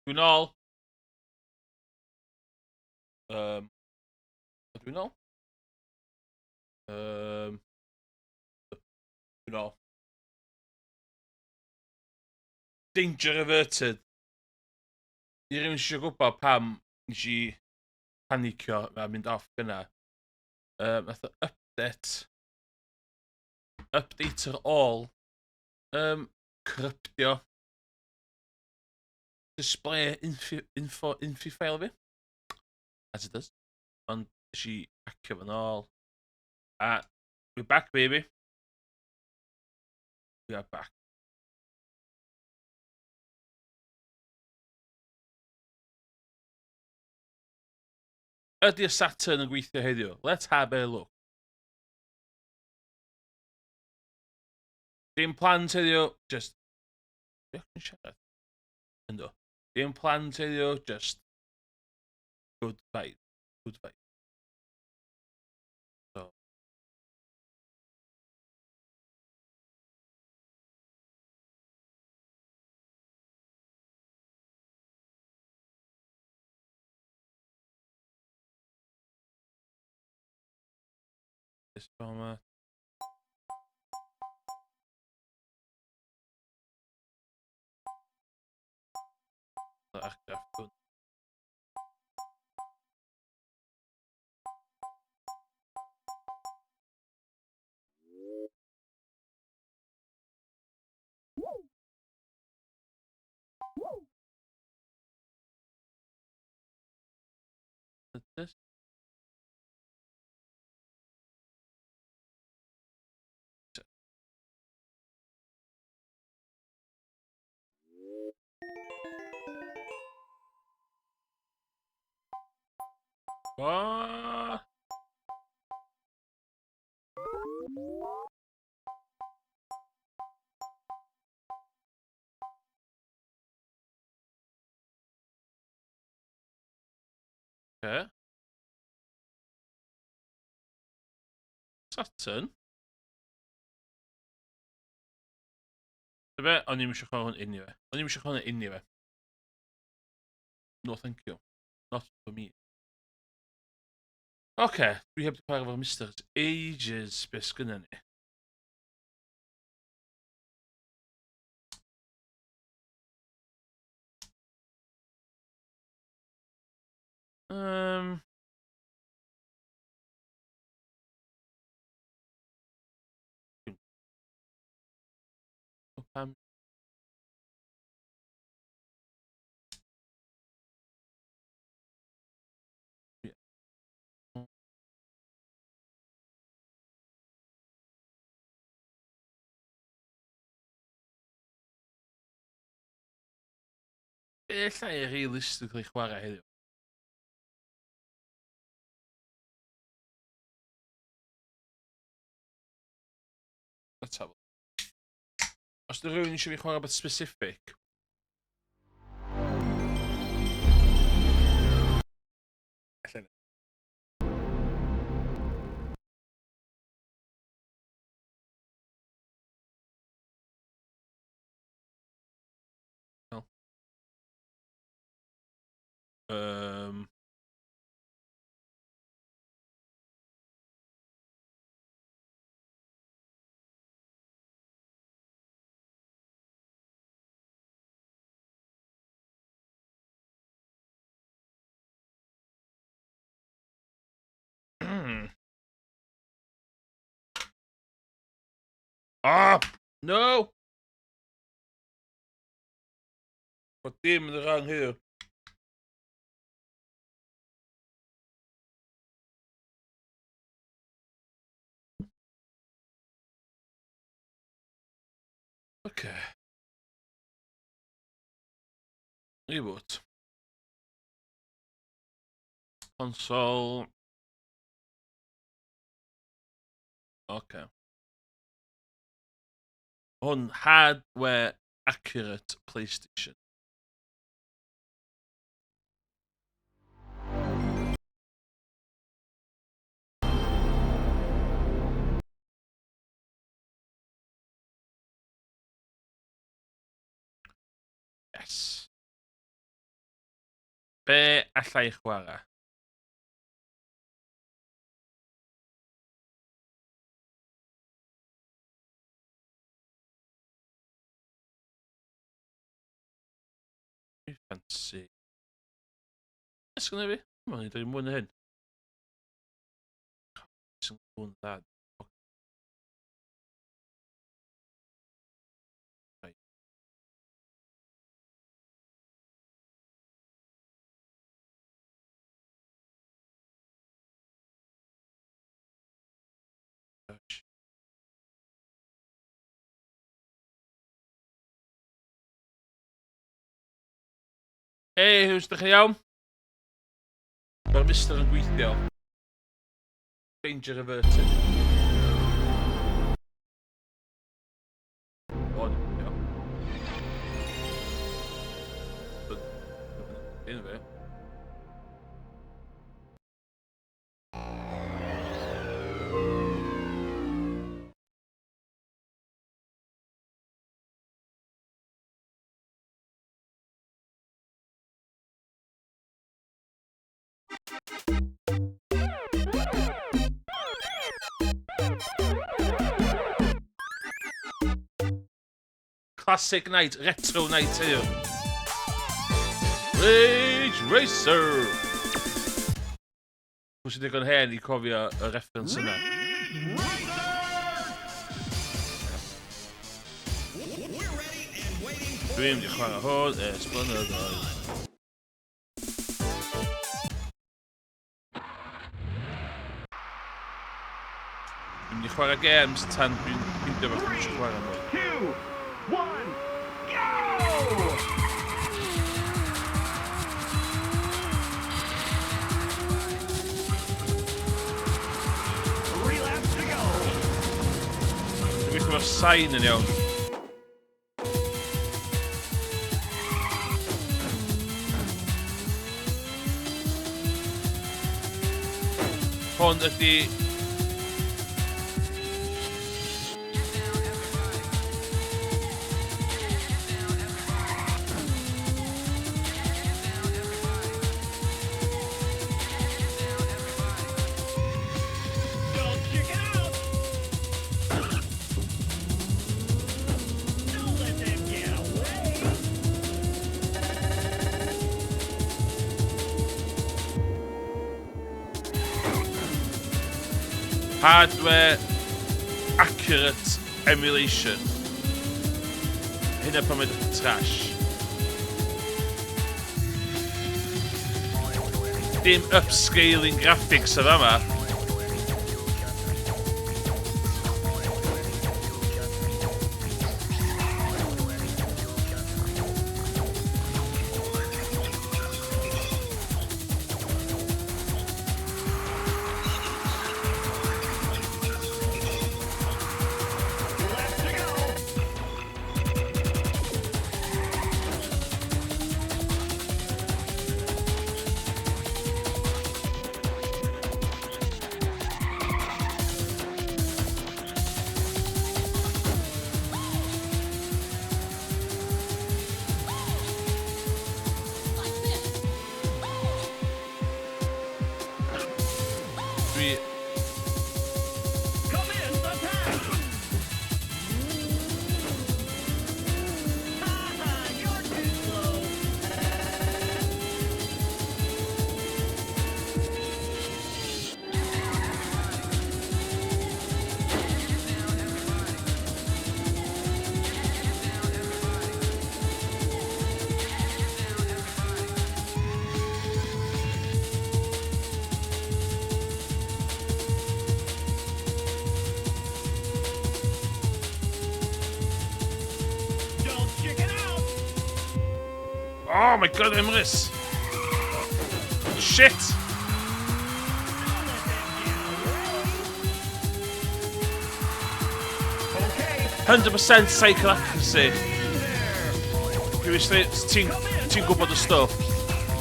Dwi'n ôl. Um, dwi'n ôl? Um, dwi'n ôl. Danger averted. I rywun eisiau gwybod pam nes i panicio a mynd off gyna. Um, nath o update. Updater all. Um, corruptio. Display info, info, info file fi. As it does. Ond nes i hacio fo'n ôl. A we're back, baby. We are back. Ydy'r Saturn yn gweithio heddiw? Let's have a look. Dim plans heddiw, just... Be chi'n siarad? Ynddo. Dim plans heddiw, just... Good vibe. Good vibe. So. This format. Argraff hwn. This. Ah! Okay. Saturn? Be, o'n i'm eisiau chwarae hwn anyway. O'n i'm eisiau chwarae hwn anyway. No, thank you. Not for me. Oce, okay, dwi heb di chwarae efo'r Mister ages, be sgynna ni? Um, pam... Be alla i realistically chwarae heddiw? Let's have a Os dy rhywun eisiau fi chwarae beth specific. Allan. Um, Ah! No! Bod dim yn y rhan heddiw. Oce. Reboot. Console. Oce. Hwn hardware accurate PlayStation. Yes. Be allai chwarae? Dwi ffansi. Beth sgynna fi? Mae'n ei mwy na hyn. Sy'n hwn dda. Gosh. Hei, Hughes, dych chi iawn? Mae'r mister yn gweithio. Danger averted. O, dwi'n gweithio. Un fe. Classic night, retro night heddiw. Rage Racer! Pwy sy'n digon hen i cofio y reference yna? Dwi'n mynd i chwarae hwn ers blynyddoedd. Dwi'n mynd i chwarae games tan dwi'n ffeindio beth dwi'n eisiau chwarae nhw. 2, 1, go! Three laps to go. Dwi'n gweithio efo'r sain yn iawn. Hwn ydy Don't chicken out. Don't let them get away. Hardware accurate emulation. Hynna pan mae'n trash. Dim upscaling graphics ar yma. Two laps to go. Dwi Come in the pack. Ha ha, you're too slow. Don't chicken out. Oh my god, Emrys! Shit! Don't let them get away. Okay. 100% cycle accuracy. In there. Seriously, ti'n ti gwybod y stwff.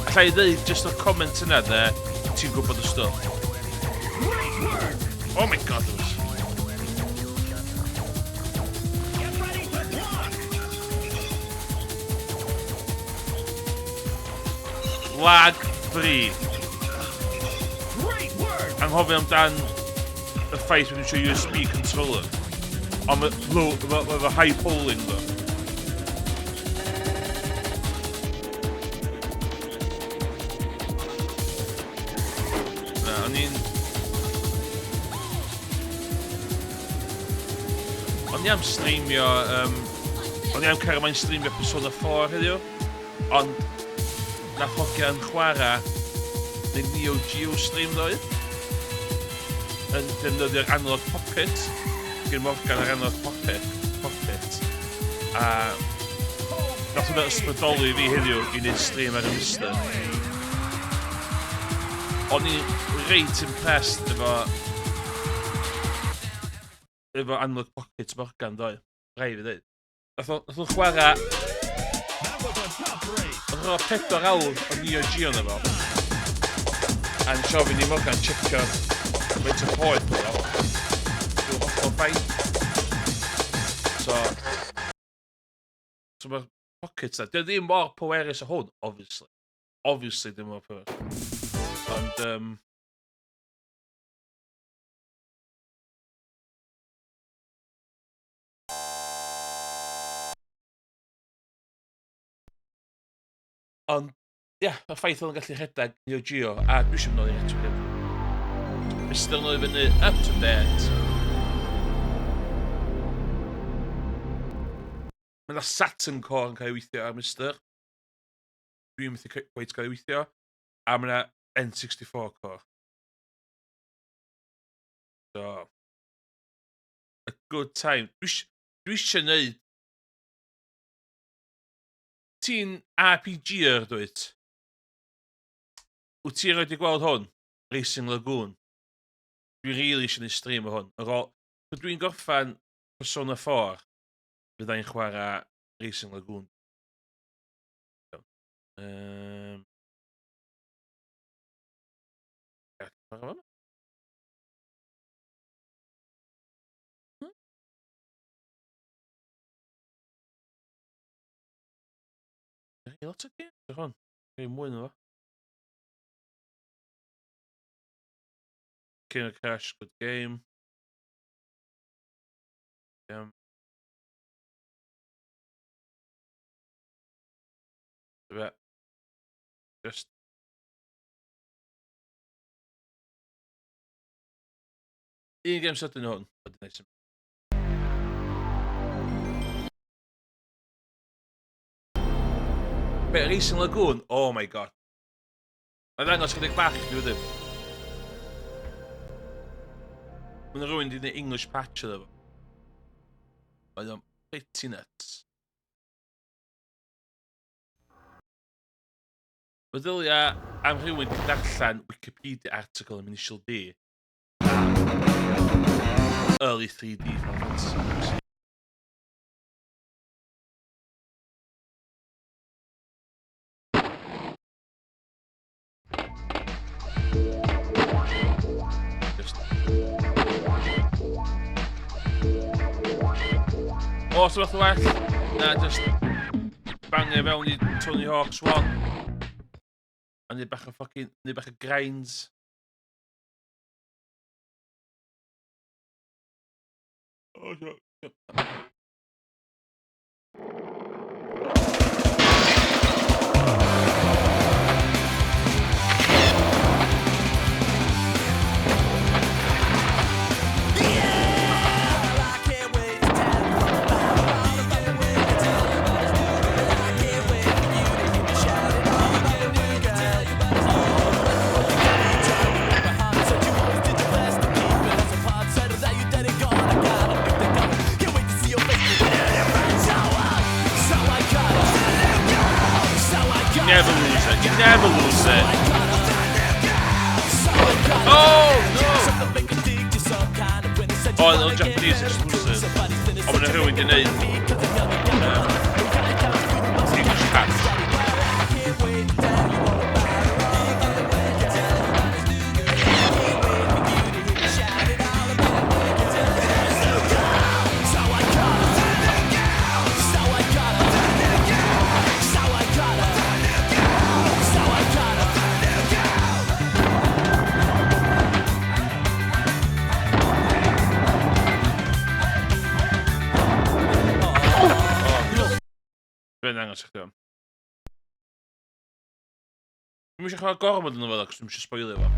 Alla i ddeud just o'r comment yna de, ti'n gwybod y stwff. Great work. Oh my god, it was... Get ready to block. Lag free. Anghofio amdan y ffaith bod eisiau USB controller. Ond mae low, ma, ma high polling ddo. Na, o'n i'n... O'n i am streamio... O'n i am cario mae'n streamio Persona 4 heddiw, ond nath hogia'n chwarae neu Neo Geo stream ddoe yn defnyddio'r Analog Pocket gen Morgan ar Analog Pocket, a nath hwnna ysbrydoli fi heddiw i wneud stream ar y MiSTer. O'n i reit impressed efo Analog Pocket Morgan ddoe, rhaid fi ddweud. Nath o chwarae That was a tough race. Nath o 4 awr o Neo Geo na fo. A nes i ofyn i Morgan checio faint o poeth oedd o. Dwi'n hollol fine. So mae'r Pocket na, dio ddim mor pwerus o hwn, obviously. Obviously ddim mor pwerus. Ond, ond, ia, yeah, y ffaith oedd yn gallu rhedeg Neo Geo, a dwi eisiau mynd nôl i retro game. MiSTer nôl i fyny, up to date. Mae yna Saturn Core yn cael ei weithio ar MiSTer. Dwi'n methu quite cael ei weithio. A mae yna N64 Core. So, a good time. Dwi eisiau neud. Ti'n RPGer, dwyt? Wyt ti erioed 'di gweld hwn? Racing Lagoon. Dwi really eisiau gwneud stream o hwn. Ar ôl... Pan dwi'n gorffan Persona 4, fydda i'n chwarae Racing Lagoon. Iawn. Ia, chwarae fo? Hmm? Rhai lot o games ar hwn. Rhai mwy na fo. King of Crash, good game. Be? Just... Un game sydyn hwn. Ydy nice. Be, Racing Lagoon? Oh my God. Mae'n ddangos chydig bach i chi wedyn. Mae'n rhywun wedi gwneud English patch iddo fo. Mae o'n pretty nuts. Meddylia am rhywun wedi darllen Wikipedia article am Initial D. Early 3D Final Fantasy books. Just... O, so fath o well? Na, just bangio fewn i Tony Hawk's 1. A neud bach o fucking, neud bach o grinds. Oh, no. I can't wait to tell you all about it. All about the way to tell you about this new girl. I can't wait for you to hear me shout it. All about the new girl. Oh, you got me driving with my heart. Said you always did your best to keep it us apart. Said that you dead and gone. I got a new thing coming. Can't wait to see your face when your new friends show up. So I got a new girl. So I got Never lose it. You never lose it. I got a new girl. So I got a Oh, no! Something make me think you're some kind of winner. Said you Oh, wanna no, get Japanese married. exclusive. Somebody's finna O, ma' 'na rhywun 'di neud English patch. Can't wait to tell you all about it. So I got a So I got a So I got a So I got a ddangos i chdi o. Dwi'm eisiau chwarae gormod yn fo, cos dwi'm eisiau spoilio fo.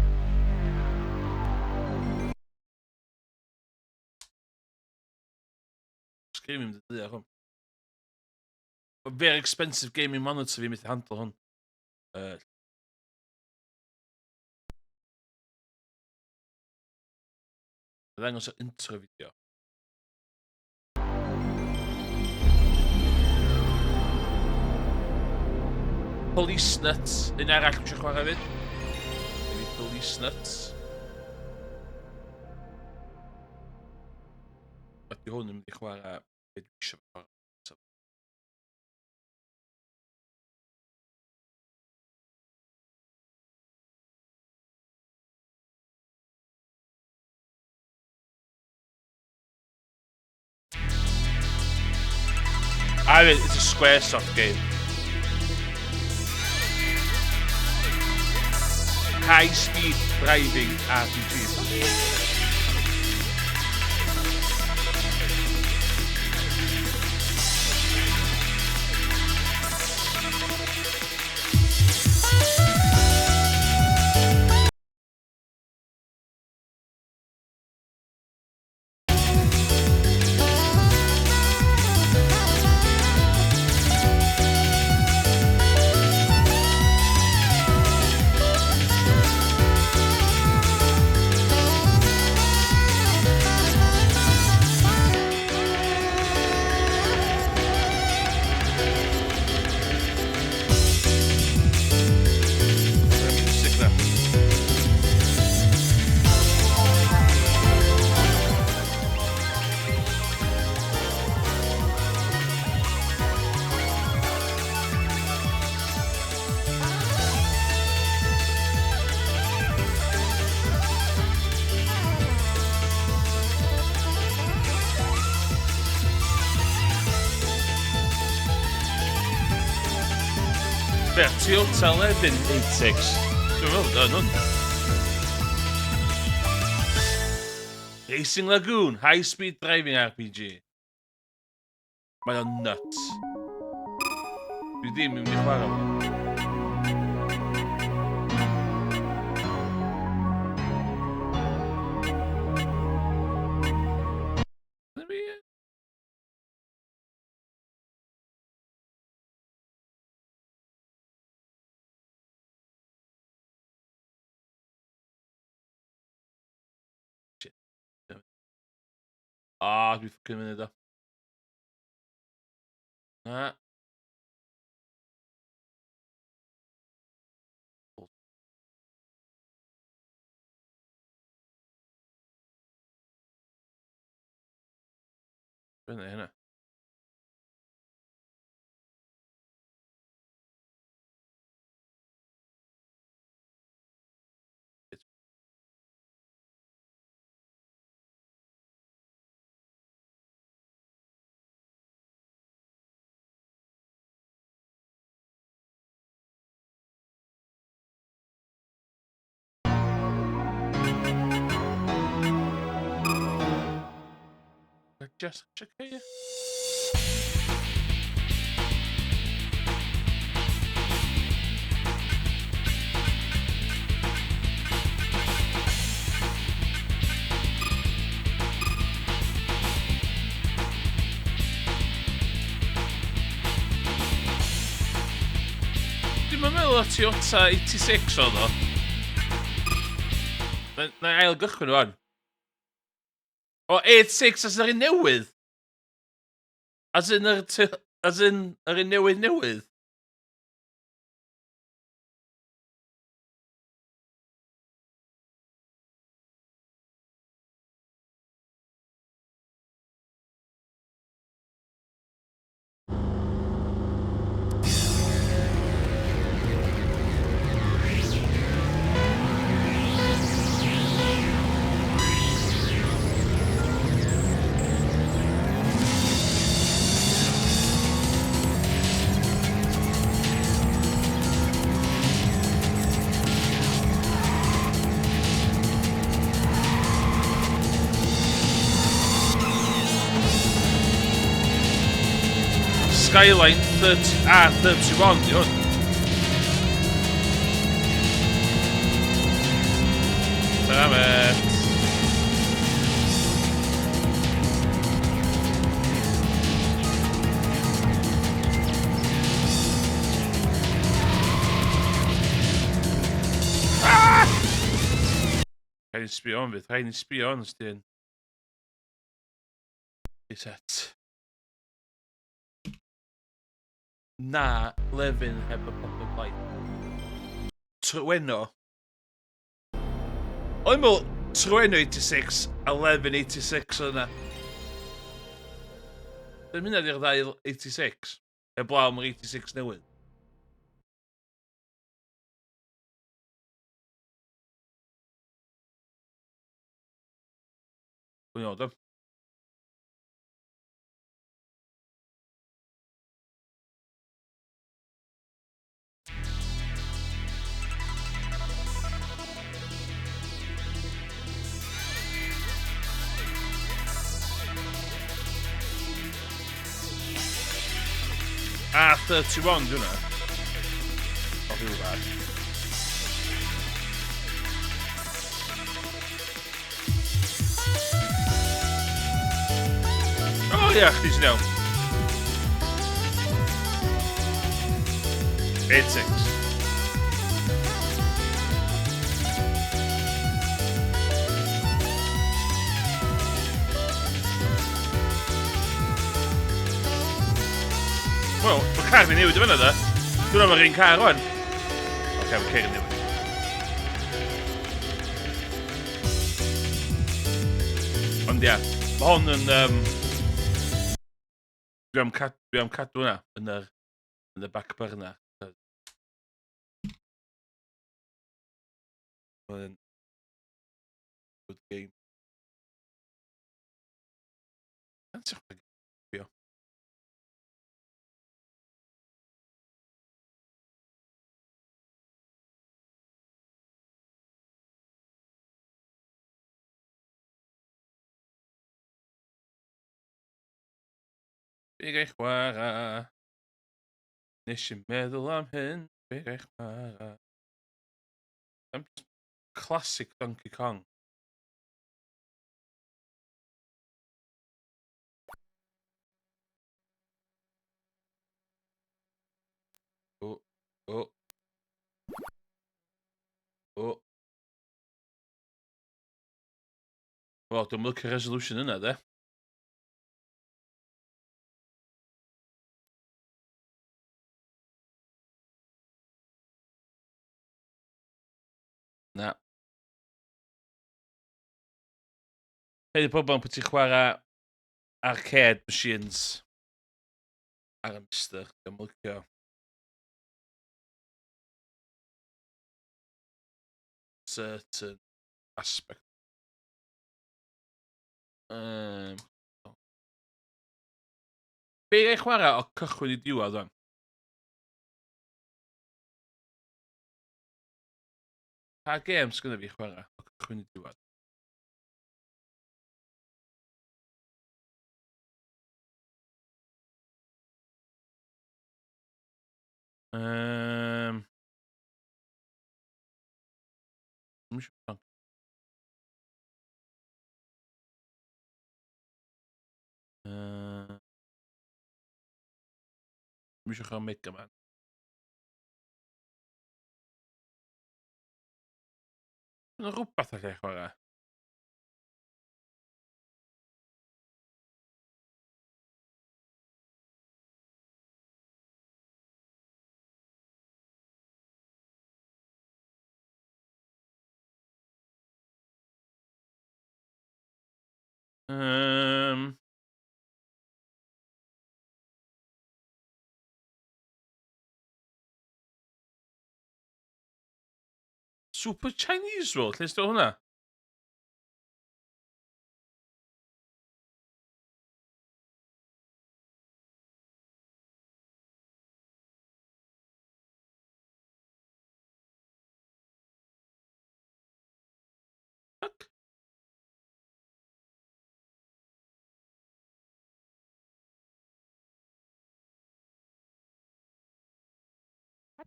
Sgrin fi'n mynd i ddu ar hwn. Very expensive gaming monitor fi methu handle hwn. Ddangos y intro video. Police Nuts, un arall dwi eisiau chwarae hefyd. Maybe Police Nuts. Ydy hwn yn mynd i chwarae beth dwi eisiau chwarae. I mean, it's a Squaresoft game. High speed driving RPG. Music na. Be, Toyota 1186? Dwi'n meddwl, dyn nhw'n. Racing Lagoon, High Speed Driving RPG. Mae o'n nuts. Dwi ddim yn mynd i chwarae fo. Shit. Ah, dwi ffocin mynd o. Na. Fyny hynna. Just check here. Dwi'm yn meddwl o Toyota 86 oedd o. Na i ail gychwyn rwan. O, 86 as yr un newydd? As in yr, as in yr un newydd newydd? Skyline 30, A31 di hwn. Damn it. Ah! Rhaid ni sbio on fydd, rhaid ni sbio on os di'n... Reset. Na, Lefin heb y pop-up light. Trueno. O'n i'n meddwl Trueno 86 a Lefin 86 oedd yna. Dwi'n mynd i'r ddau 86. Heblaw am yr 86 newydd. Pwy oedd o? A31 di hwnna. O rhyw fath. O ia, chdi sy'n iawn. 86. Wel, mae car fi newid o fyna, da. Dwi'n am yr un car, rwan. Oce, mae car yn newid. Ond ia, mae hon yn... Um, dwi am, cad, dwi am cadw hwnna yn yr, yn y back burner. Mae'n good game. Be gai chwarae? Nes i meddwl am hyn. Be gai chwarae? Am classic Donkey Kong. O, o. O. Wel, dwi'n licio resolution yna, de. Na. Hei, pobl pan ti'n chwarae arcade machines ar y mister, dwi'n licio. Certain aspect. Um, Be ei chwarae o cychwyn i diwedd o'n? Pa gêm sgynna fi chwarae o cychwyn i diwedd? Um, Dwi'm isio Dwi'm isio chwarae Mega Man. Yna rhywbeth allai chwarae. Um, Super Chinese World, lle sydd hwnna? Fuck.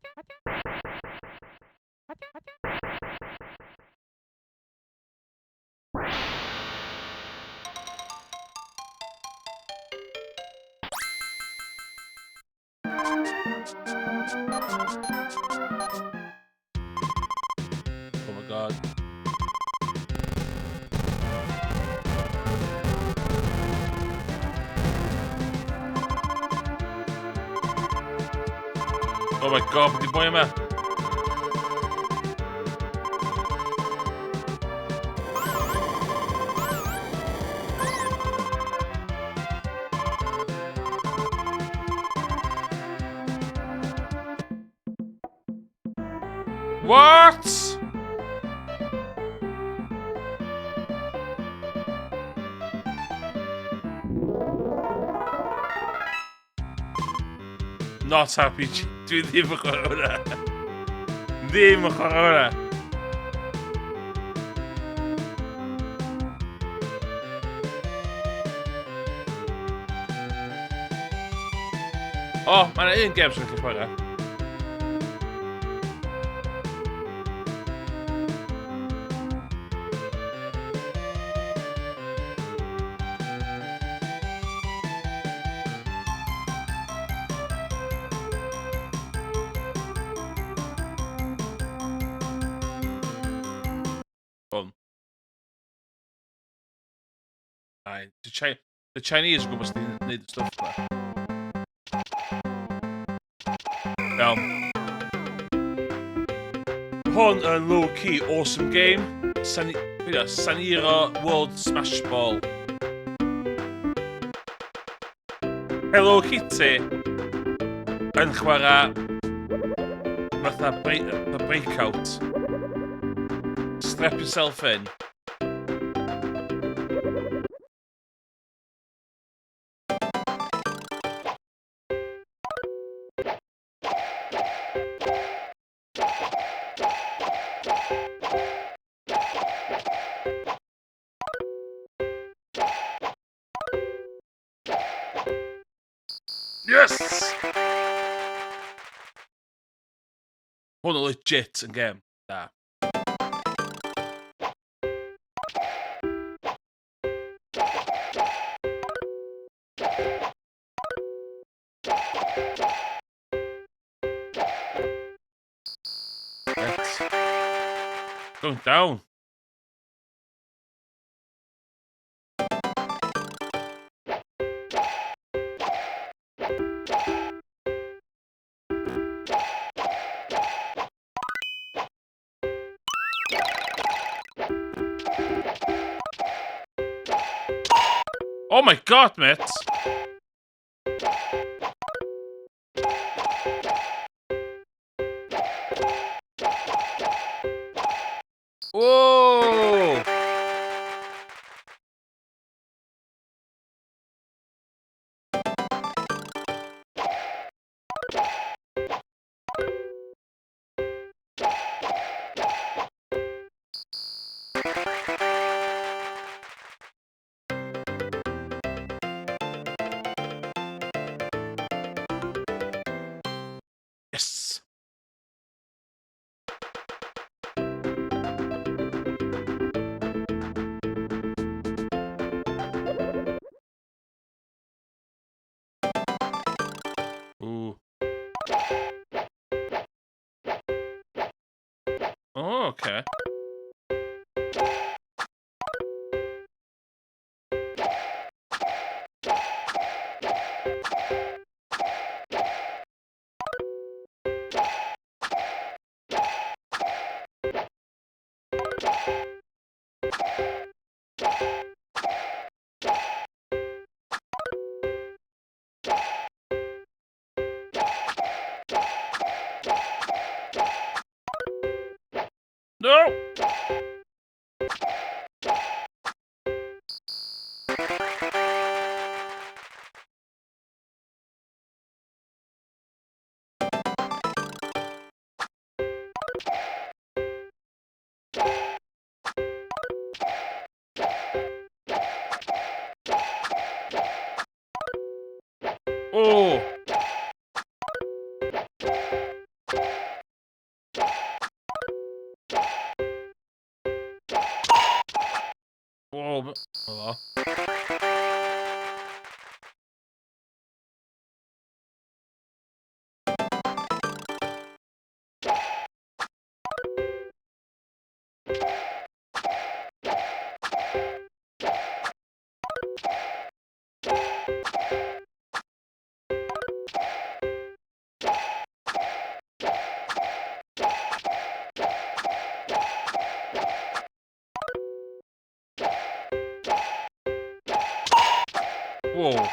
Oh my God. Oh my God, beth di boi yma? What? Not happy. Dwi ddim yn chwarae hwnna. Ddim yn chwarae hwnna. O, oh, mae yna un gem sy'n gallu chwarae. Hwn. Ai, the Chinese yn gwybod sut i wneud y stwff yma. Iawn. Hwn yn low-key awesome game. Saniro World Smash Ball. Hello Kitty yn chwarae fatha breakout. Strap yourself in. Yes! Hwn yn legit yn gem. Da. Right. Going down. Oh my God, mate! Whoa! Yes! Ooh. Oh, okay. No! Oh! Wow.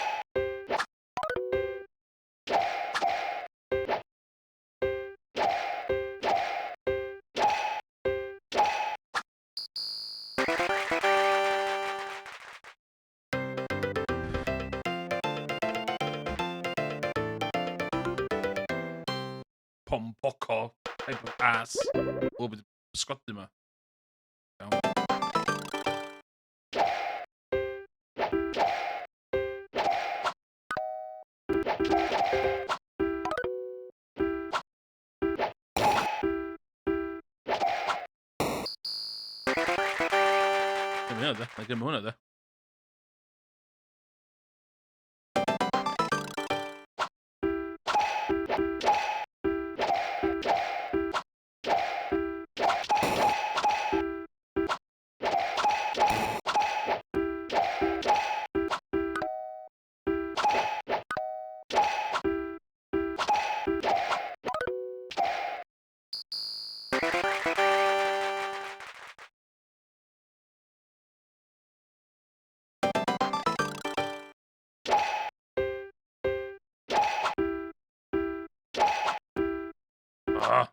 Pompoko type of ass. O, beth sgodi yma. Iawn. Dim hynna, de. Na, dim hwnna, de. Ah.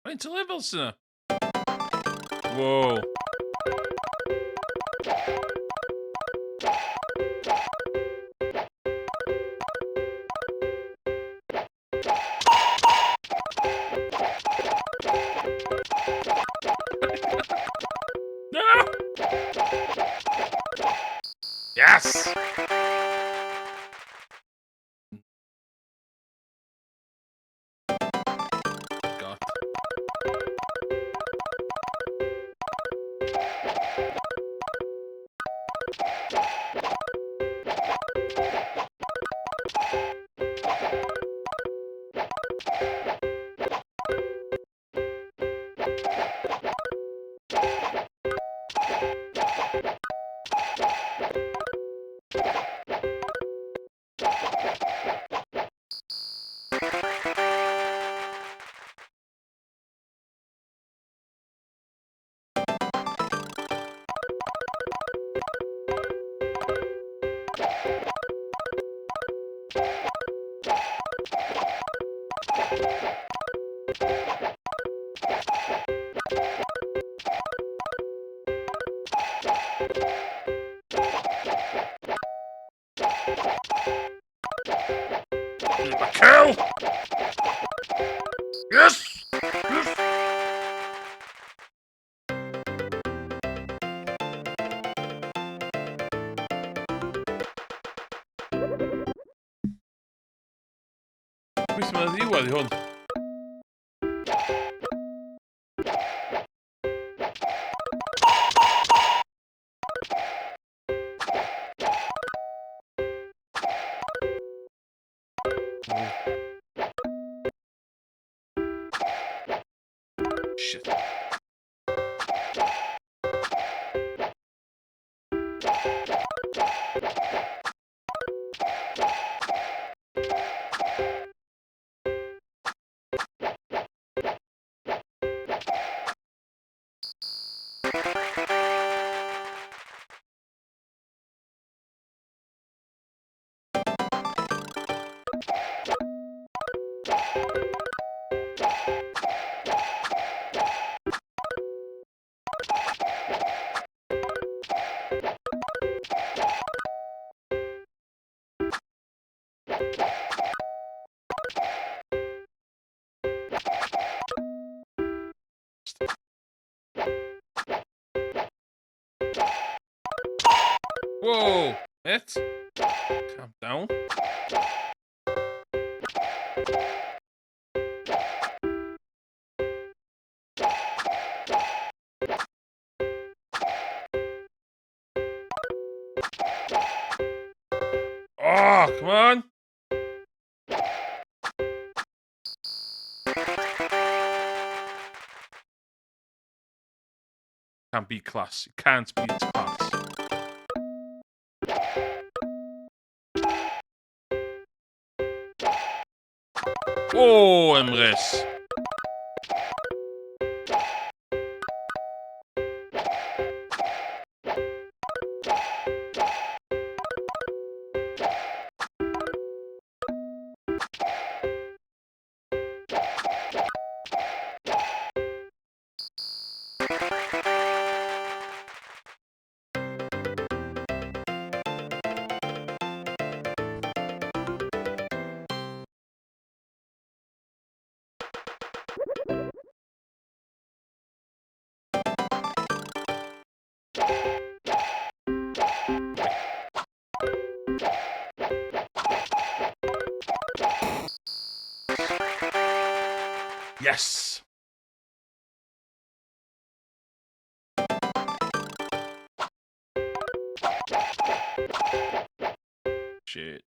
Faint o levels yna? Wow. No! Yes! God. Kill! Yes! Yes! Gweithio mae'n ddiwedd i hwn. Shit. Whoa! It. Calm down. Oh, come on! Can't beat class. Can't beat class. O, Emrys! Yes! Shit.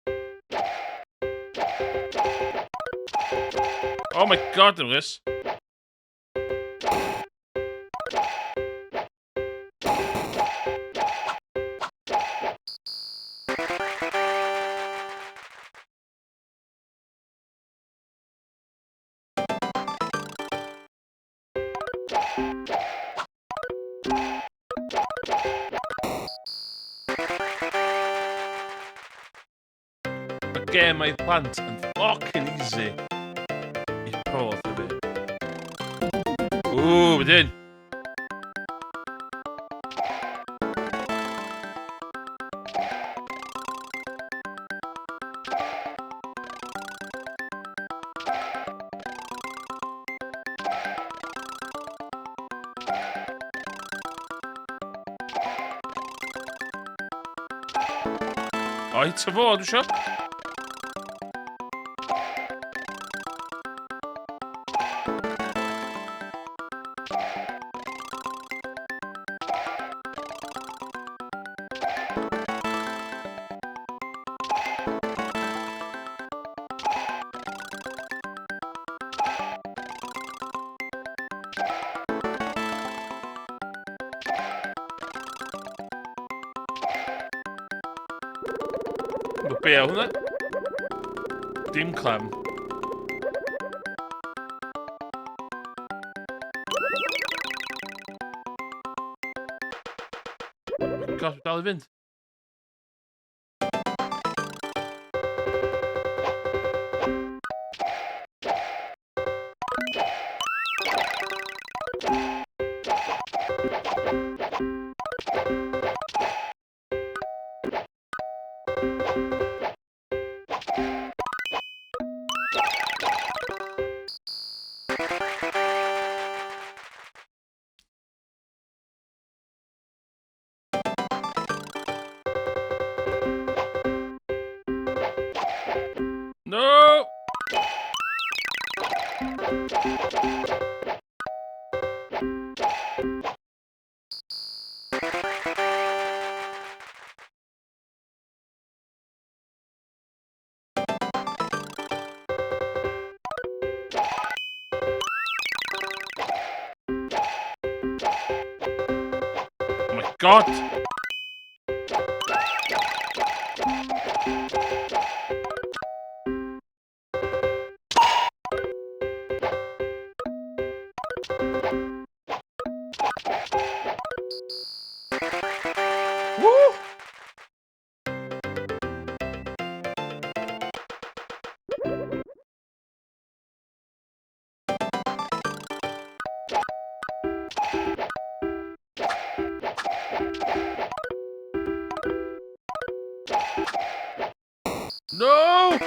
Oh my god, Emrys! Mae gemau plant yn fucking easy i pro fi. Ww, wedyn. O, hit fo, dwi isio. Be o hwnna? Dim clem. God, dal i fynd. No! Oh my god! Woo! No!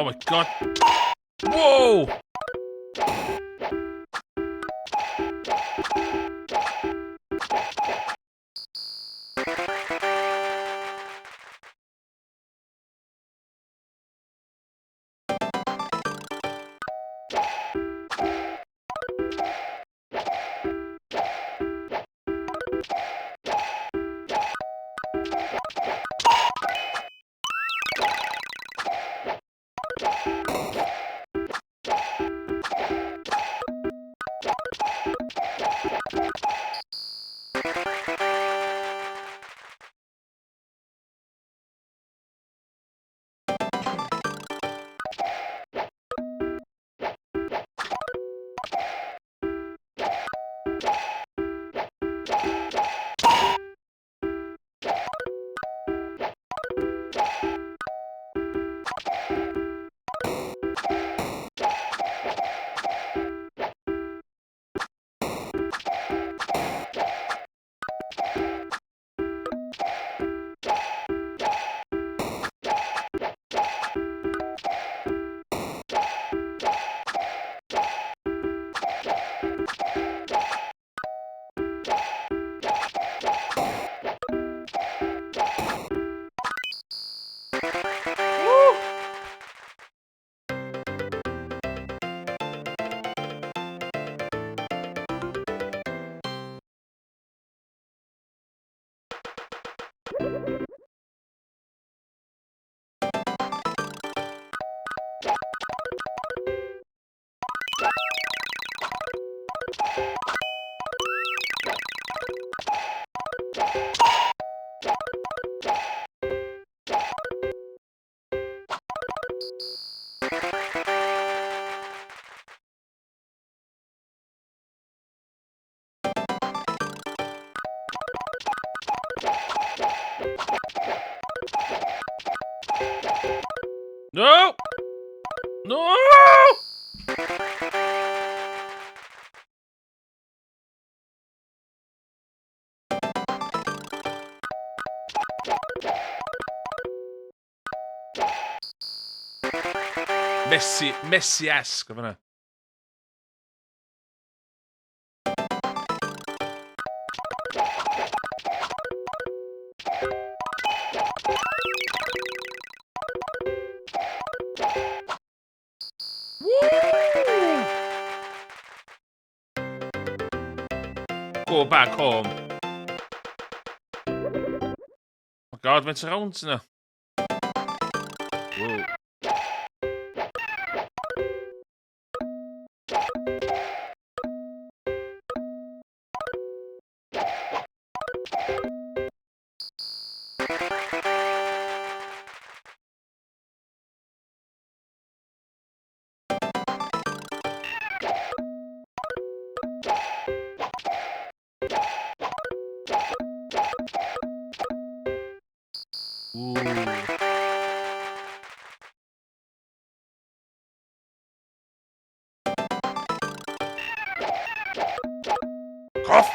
Oh my God! Wow! Woo! No! No! Messi, Messi-esque o fan'na. Woo! Go back home. Oh God, faint o rounds yna? Whoa. Ooh. Cough!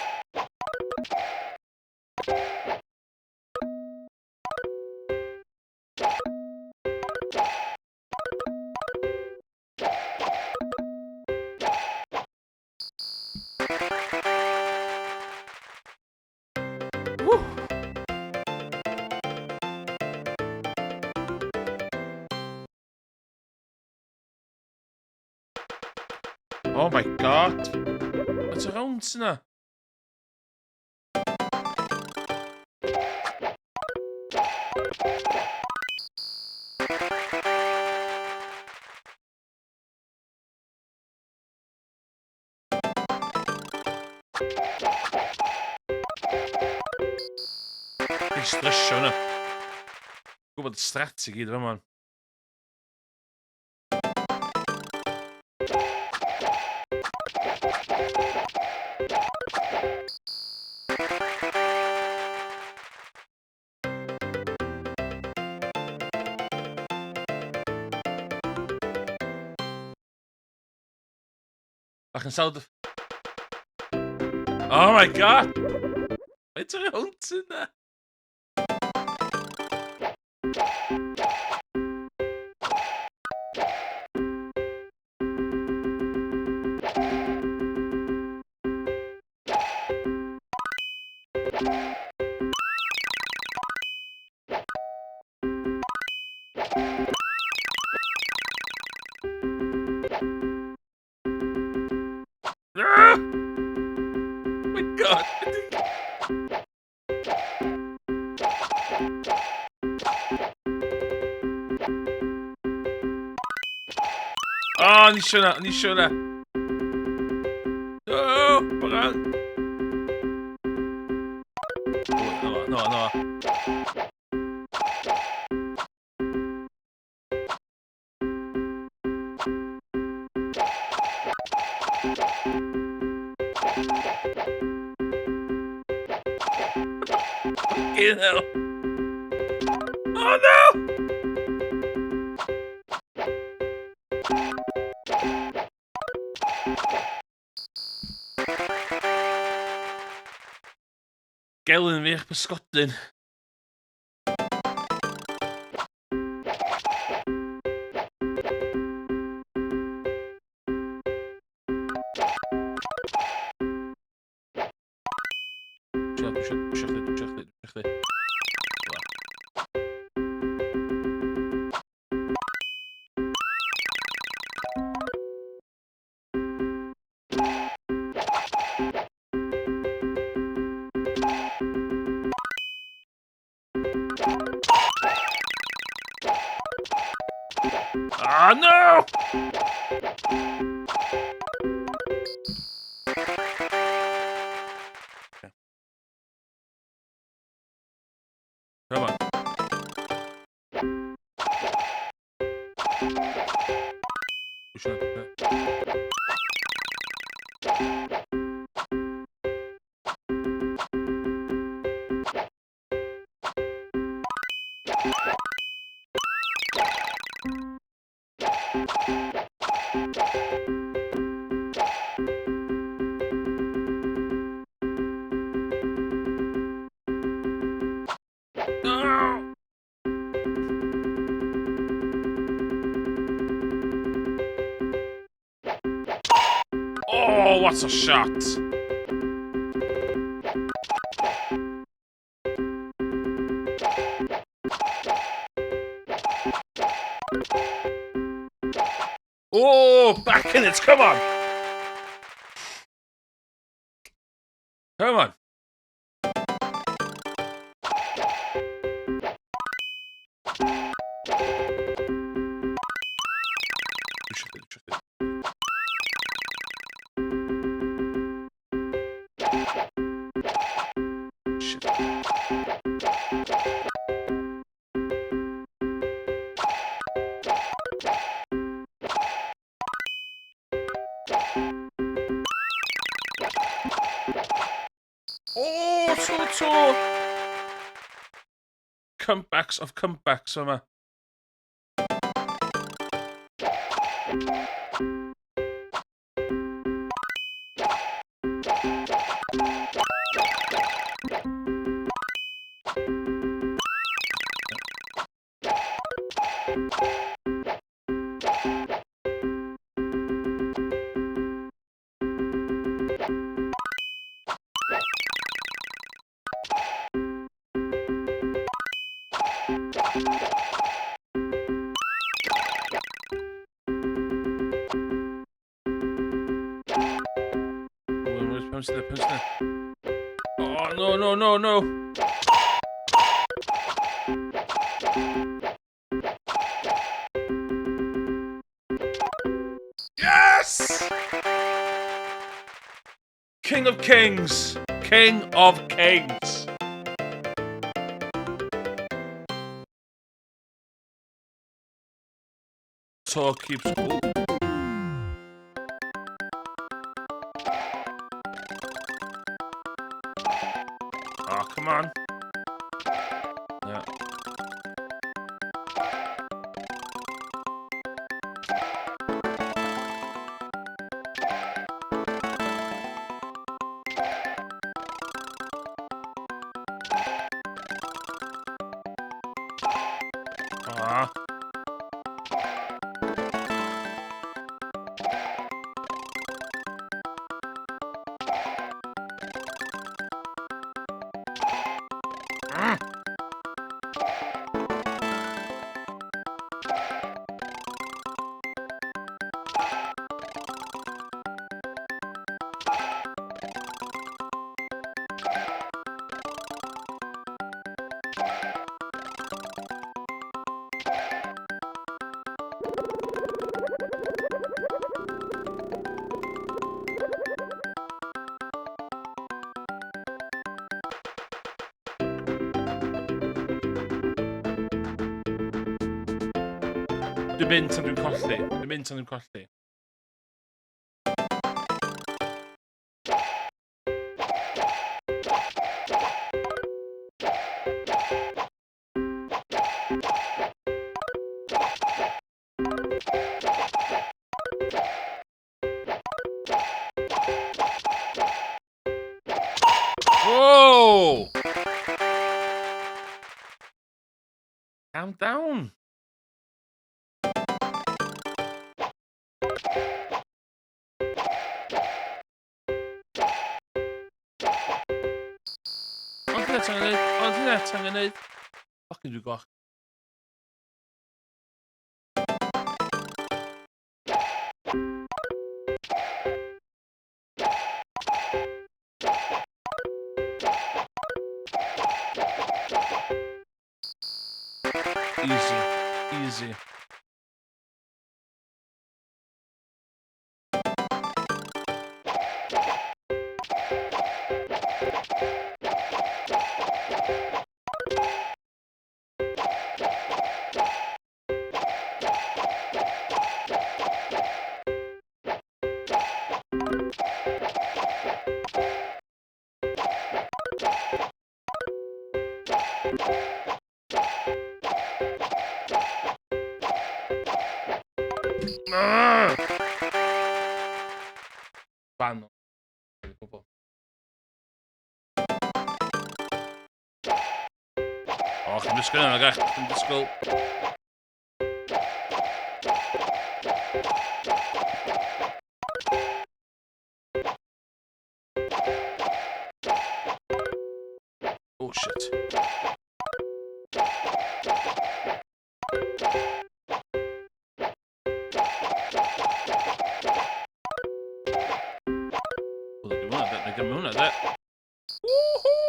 Woo! Oh my God! Faint o rounds yna? Dwi'n stresio hwnna. Gwybod y strat i gyd yma. Bach yn sawd. Oh my God! Faint o rounds yna? ni isio na, ni isio na. No, bachan. No, no, no. Fucking hell. Oh no! Gelyn fi eich pysgodyn. Isio, isio, isio chdi, isio chdi, isio chdi. Ah, no! Come on. Isio, No! Oh, what a shot! Oh, back in it, come on! Come on. Isio chdi, isio chdi. Shit. Oh, 2-2! Comebacks of comebacks yma. Oh, where's pounce there, pounce there. Oh, no, no, no, no. Yes! King of Kings. King of Kings. To keeps... Oh. Oh, come on. Yeah. Ah. Dwi'n mynd tan dwi'n colli. Dwi'n mynd tan dwi'n colli. Whoa! Calm down. Ond hynna ti'n gwneud, ond hynna ti'n gwneud. Fucking dwi'n goch. Easy. Easy. Fan o bobl. O, chi'n disgwyl yna, gach. Chi'n disgwyl. Oh, shit. Wel, dwi'n hwnna, dwi'n hwnna, de. Woohoo!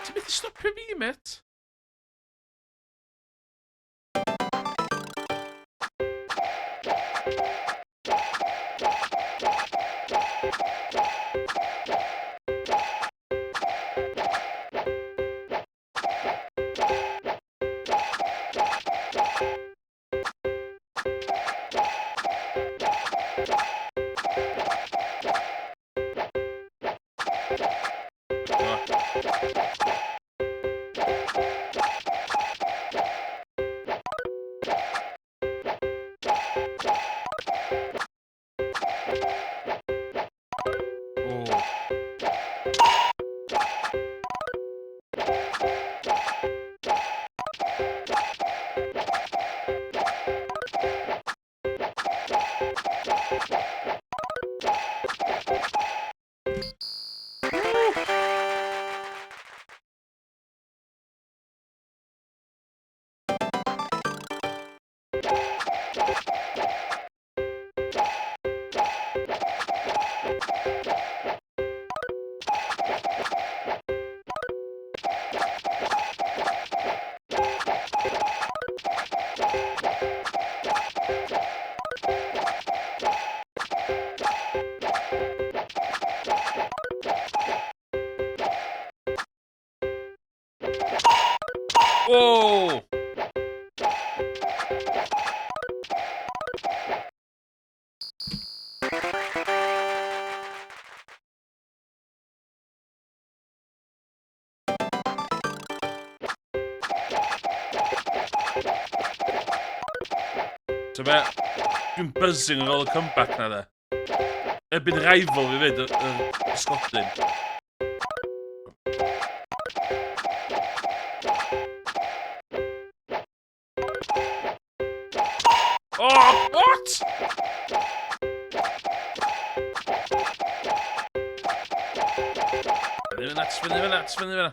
Ti'n methu stopio fi, met? Oh. Whoa! So be, dwi'n buzzing ar ôl y comeback na de. Erbyn rival fi fyd, y Sgodyn. Oh, what? That's Sfyny fyna, sfyny fyna.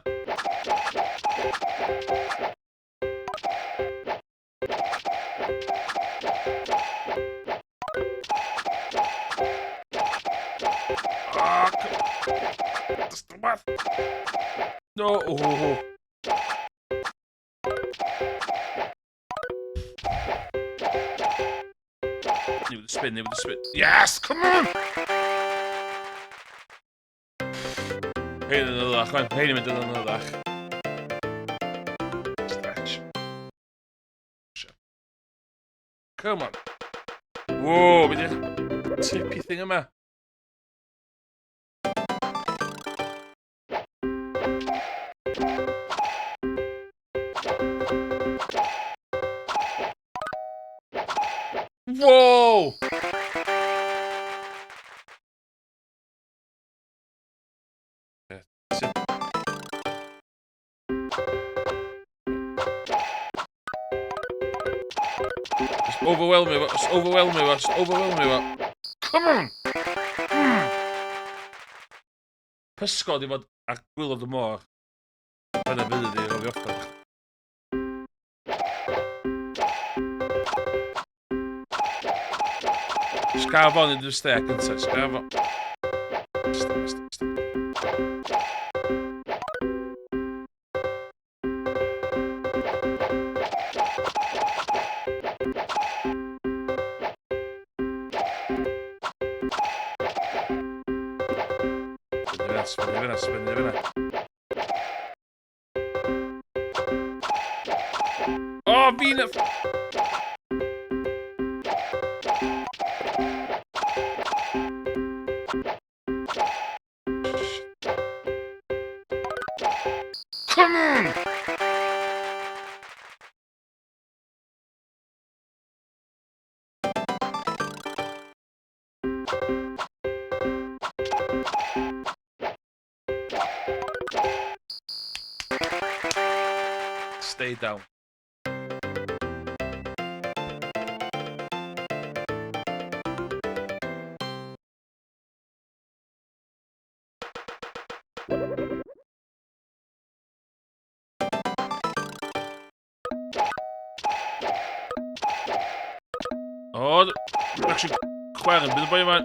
Ah, rhywbeth. No, oh. Newid y spin, newid y spin. Yes, come on! Hein yn ddydach, man. Hein yn mynd yn ddydach. Stretch. Come on. Whoa, beth yw'r trippy thing yma? Whoa! Just overwhelm me, just overwhelm me, just overwhelm me. Come on! Pysgod i fod ar gwaelod y môr. Dyna fydd i roi offer. Sgafon yn dy ste gyntaf, sgafon. Stop, stop, stop. Fyny fyna, fyny fyna, fyny fyna. O, oh, fi'n... Come on! Stay down. O, oh, actually chwarae, bydd y boi yma.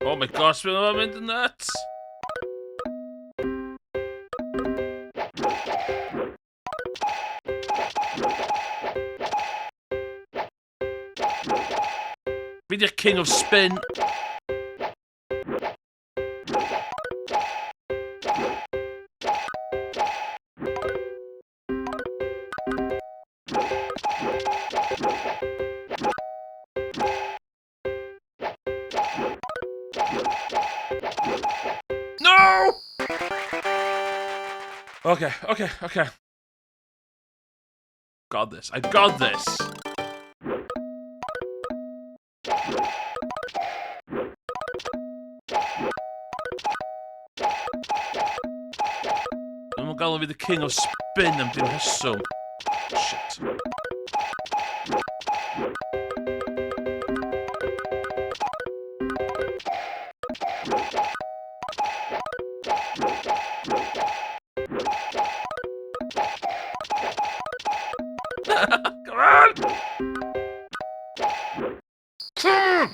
Oh my gosh, bydd yma'n mynd yn nuts! Fi di'r king of spin. No! Okay. Got this. I got this. Dwi'n galw fi the king of spin am dim rheswm. Shit. Come on! Come on!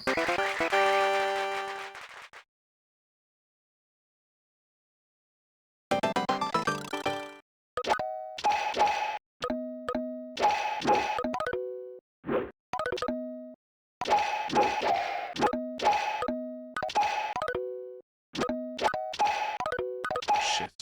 Shit.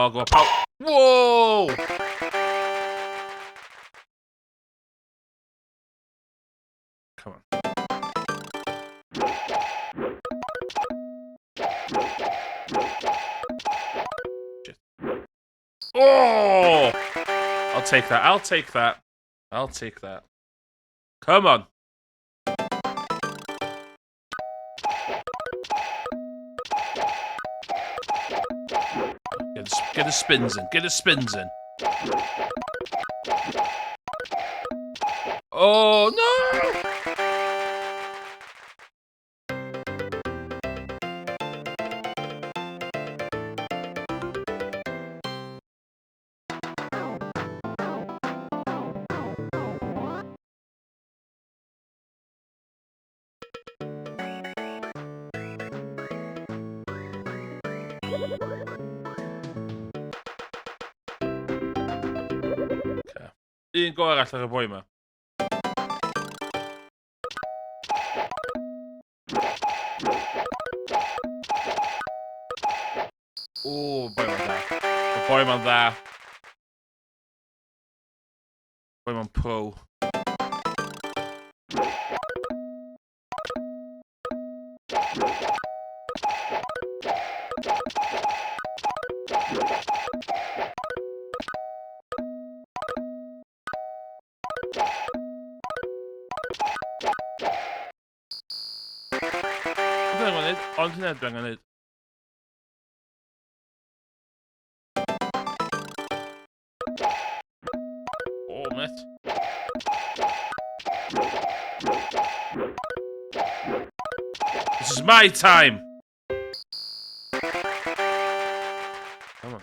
vlog o pawb. Wow! Come on. Shit. Oh! I'll take that. I'll take that. I'll take that. Come on. Get the spins in. Get the spins in. Oh, no! Un go arall ar y boi yma. O, boi ma'n dda. Y boi ma'n dda. Boi ma'n pro. Dwi'n angen neud, ond hynna dwi'n angen neud. Oh, mate. This is my time! Come on.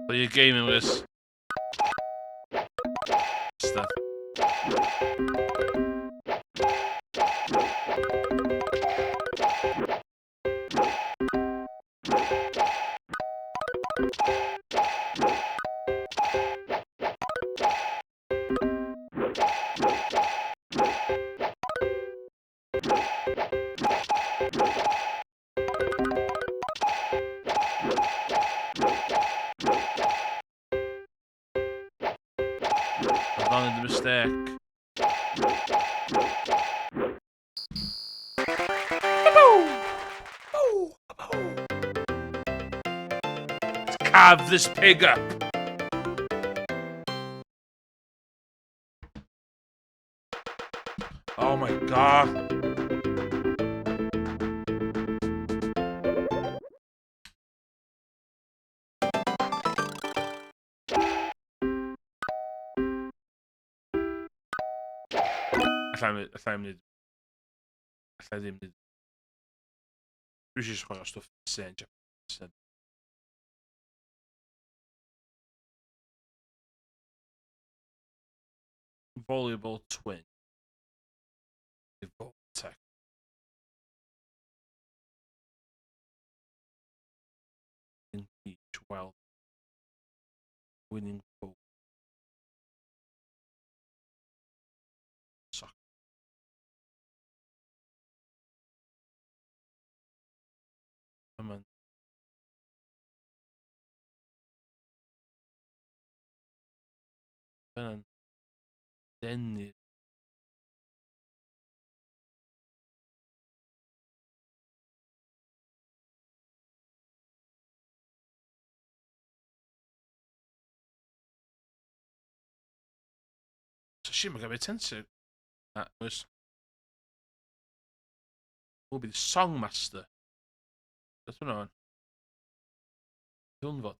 Play your gaming with this stuff. I've done the mistake. Let's carve this pig up. Oh my god. Allai'm neud. Allai ddim neud. Dwi eisiau chwarae stwff insane Japanese. Volleyball Twin. Voltec. Beach Wild. Winning Boat. Soccer. Come on. Yna'n denu. So shit, mae'n gael tensio. Na, oes. Will be the Song Master. Beth hwnna fan? Hwn fod.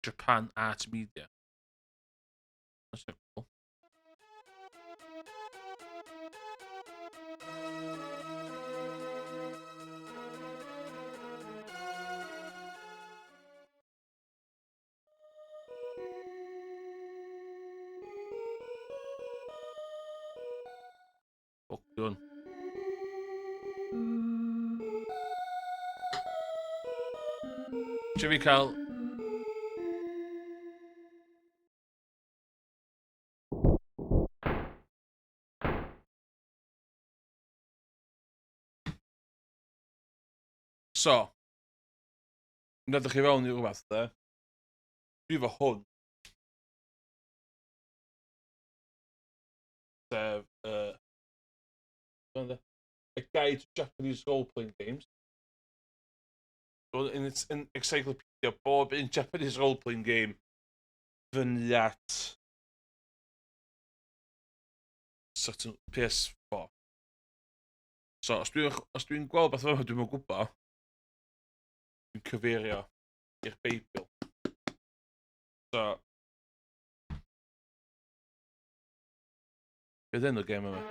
Japan Art Media. That's not cool. Fuck done. Eisiau fi cael... So, yn edrych i fewn i rhywbeth, de. Dwi efo hwn. Sef, A Guide to Japanese Role-Playing Games. So, in its in encyclopedia, bob un Japanese role-playing game fyny at sort of PS4. So, os dwi'n os dwi'n gweld beth yma, dwi'n gwybod, dwi'n cyfeirio i'r Beibl. So, beth enw'r gêm yma?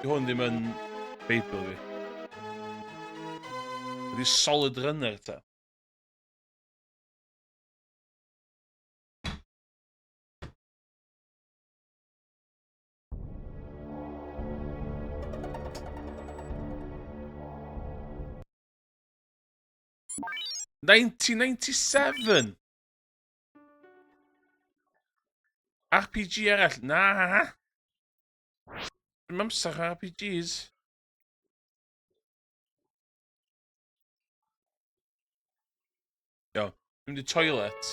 Hwn ddim yn Beibl fi. Ydy Solid Runner ta? ...1997! RPG arall? Na! Dwi'n amser ar RPGs. Iawn, dwi'n mynd i toilet.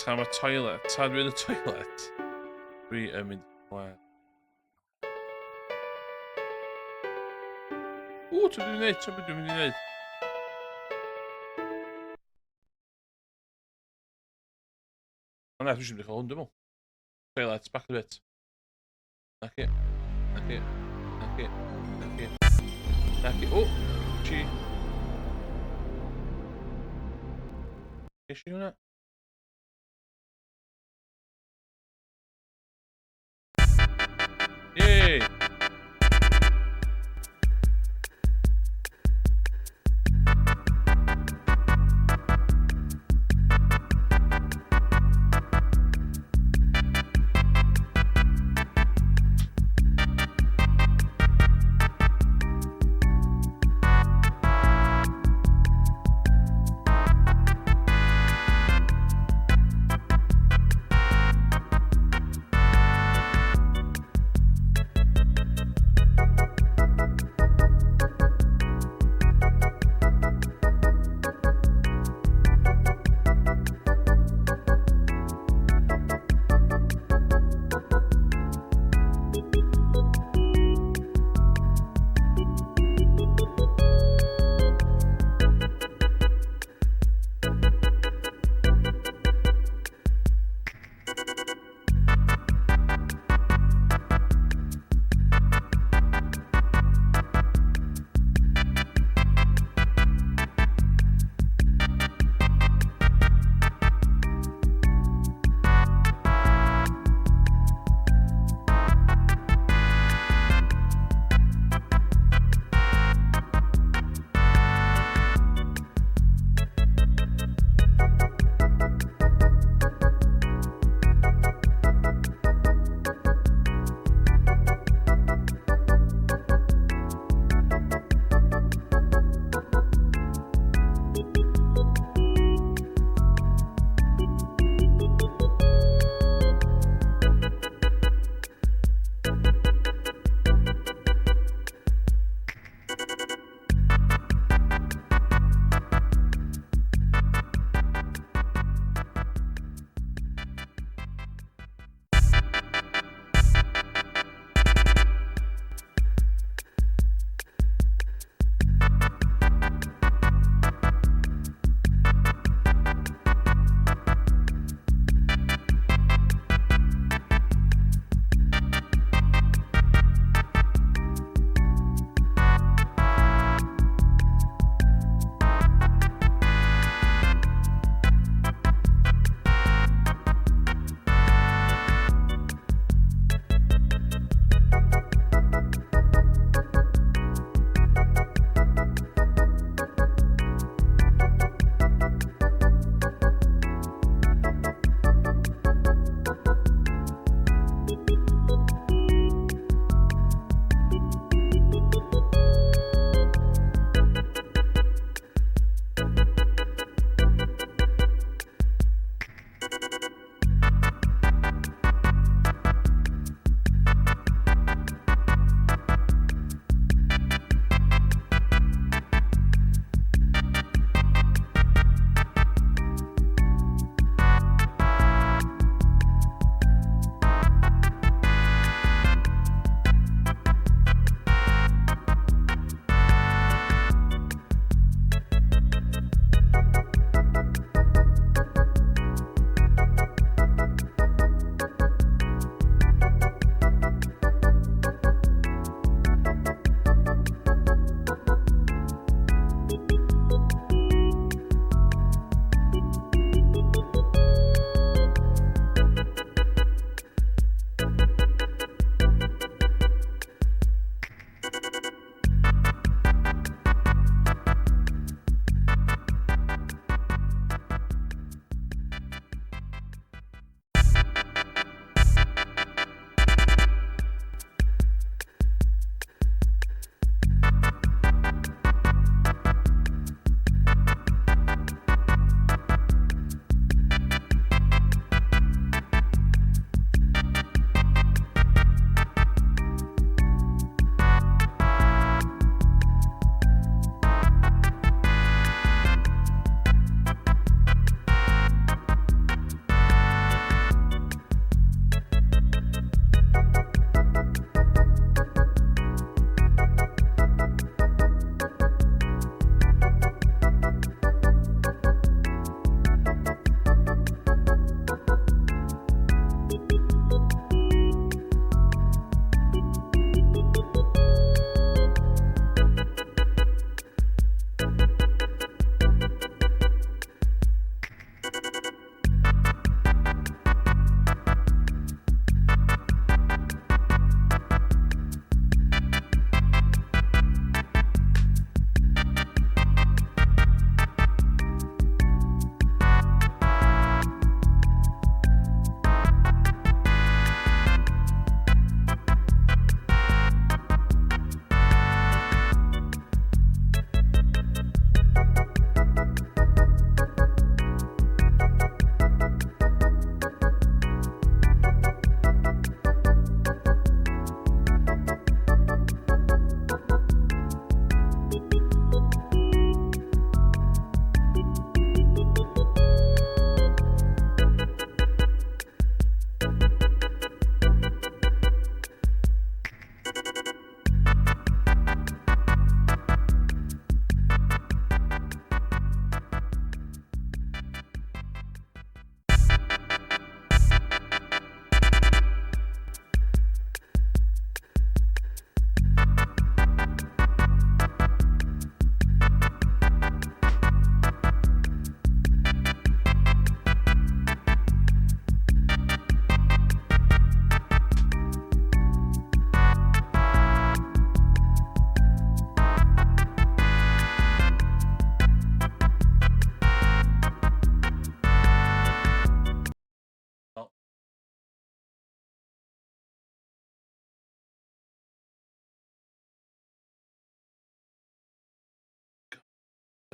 Tra mae toilet, tra dwi'n y toilet. Dwi yn mynd i Ww, ti'n mynd i wneud, ti'n mynd i wneud. O na, dwi eisiau mynd i chael hwn, dwi'n meddwl. Toilet, back a bit. Na chi. Na chi. Na chi. Na chi. Na chi. O! Chi. Nes i hwnna? Yay!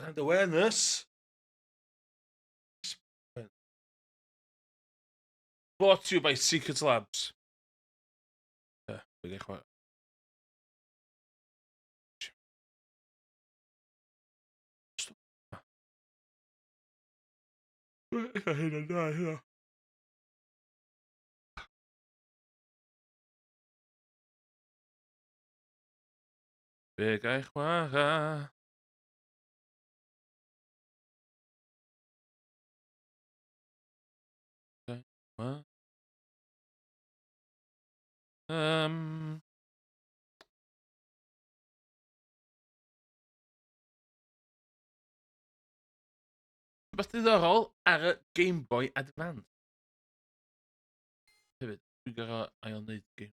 And awareness. Brought to you by Secret Labs. Ie, dwi'n chwarae. Ella hynna'n dda, hynna. Be gai chwarae? Rhywbeth diddorol ar y Game Boy Advance. Hefyd, dwi'n gorfod ail wneud game.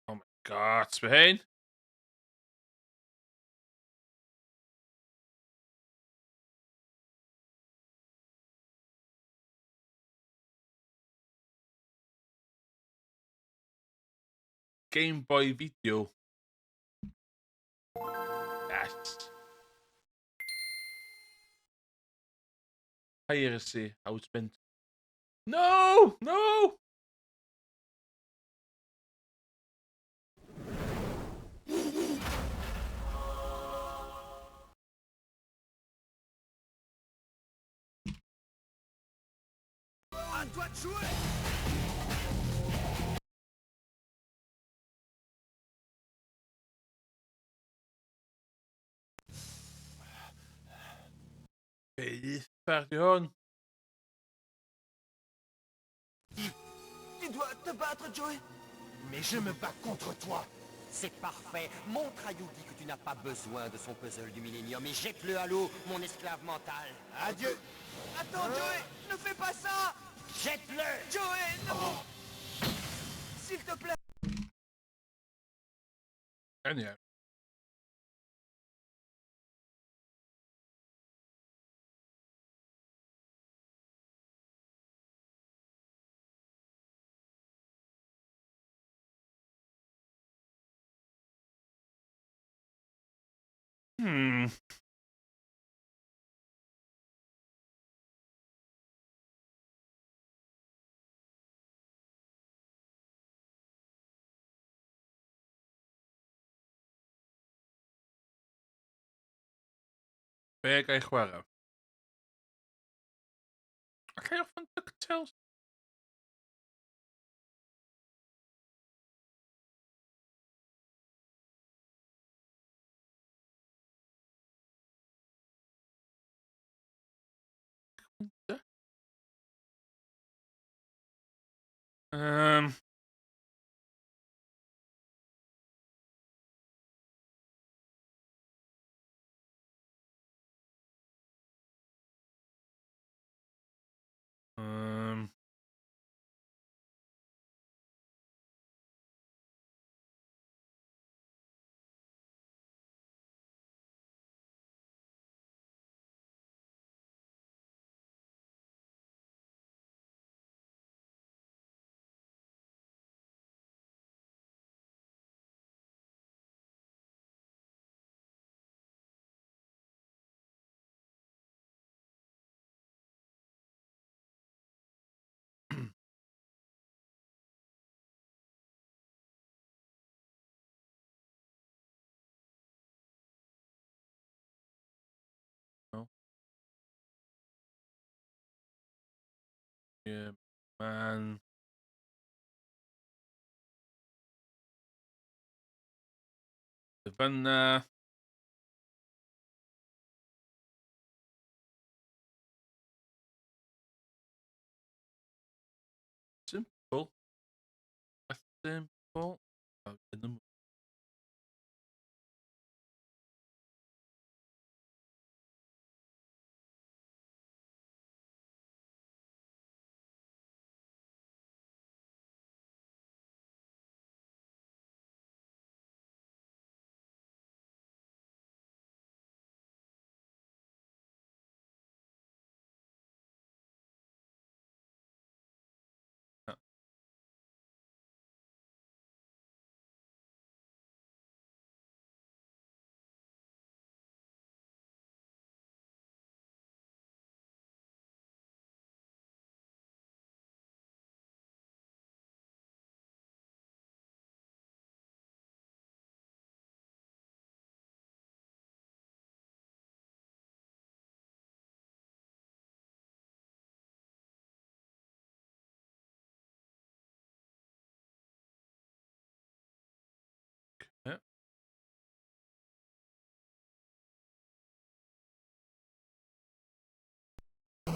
Oh my God, be hein? Game Boy Video. Yes. Piracy, how it's been. No! No! À toi de jouer. Be uffar di hwn? Tu dois te battre, Joey. Mais je me bats contre toi. C'est parfait. Montre à Yugi que tu n'as pas besoin de son puzzle du millénium et jette-le à l'eau, mon esclave mental. Adieu. Attends, Joey, ne fais pas ça. Jette-le. Joey, non. S'il te plaît. Anyway. Be ga i chwarae? Alla i orffen DuckTales? No. Yeah, man. Savannah. Simple. A simple. In the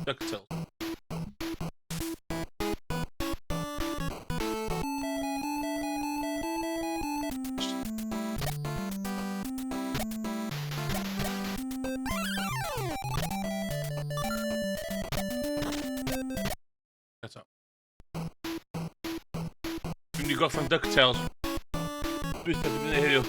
DuckTales. Eto. Dwi'n mynd i gorffen DuckTales. Dwi'n mynd i heddiw.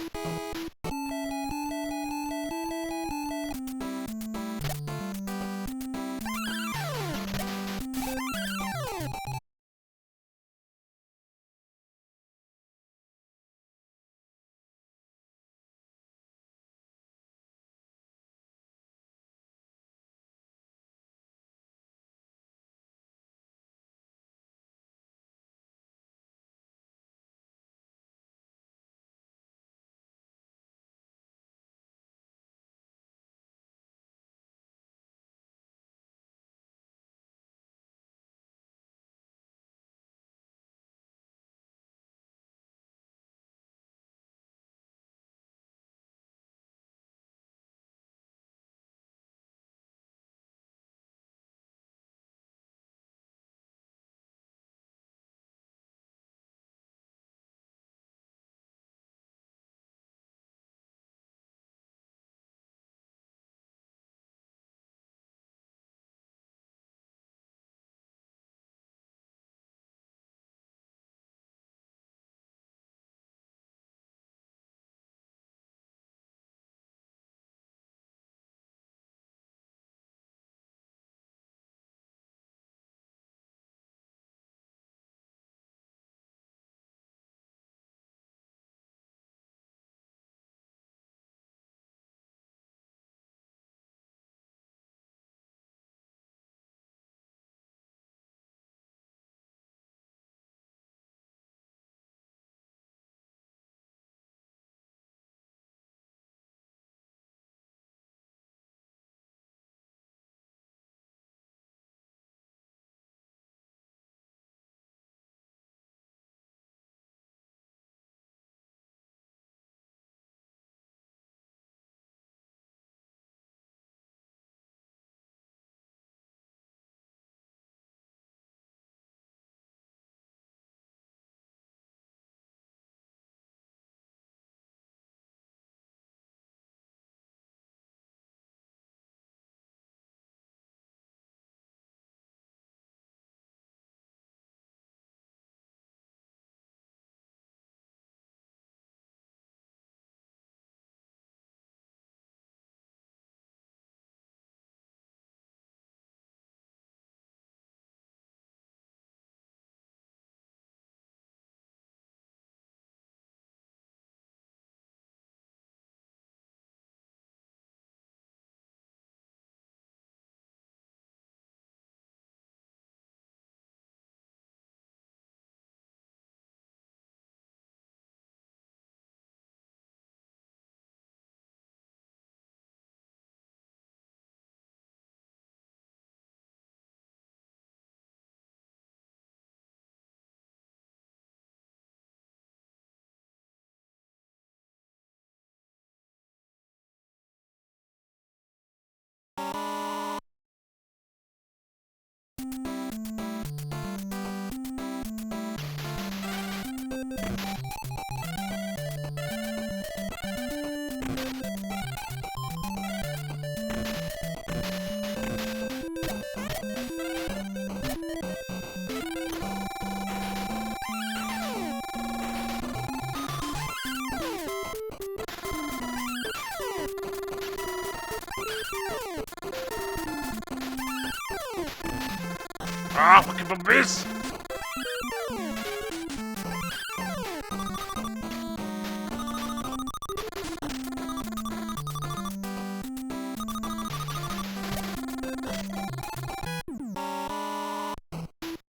Ah, fucking bambis!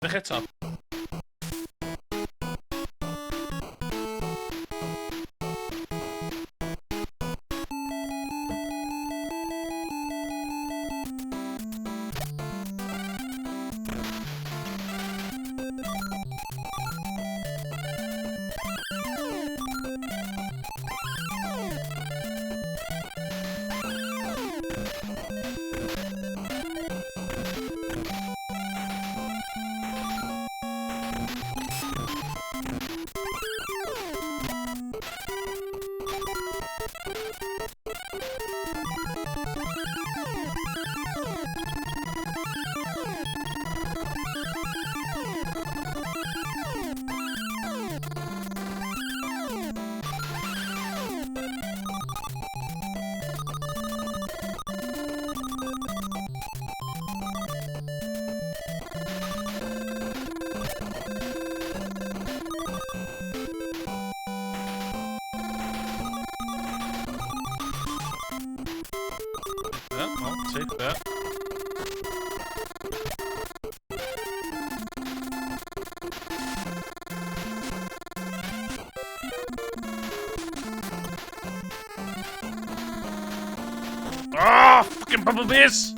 Ddech eto. Yeah, I'll take that. Ah, fucking bumblebees!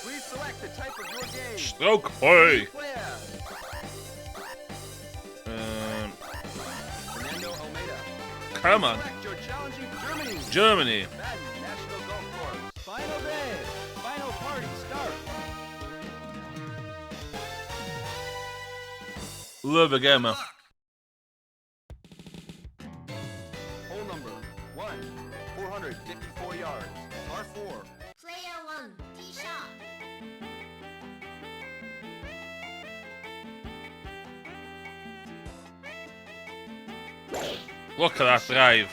Please select the type of your game. Stroke play. Player. Fernando Almeida. Come on. Select your challenging Germany. Germany. Baden National Golf Course. Final day. Final party start. Love a gamer. Hole number 1, 454 yards. Par 4. Player 1, tee shot. Look at that drive.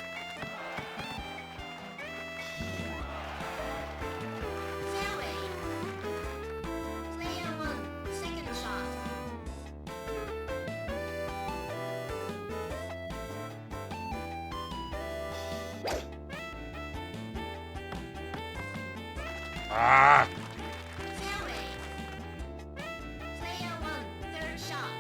Fairway. Player 1, second shot. Fairway. Player 1, third shot.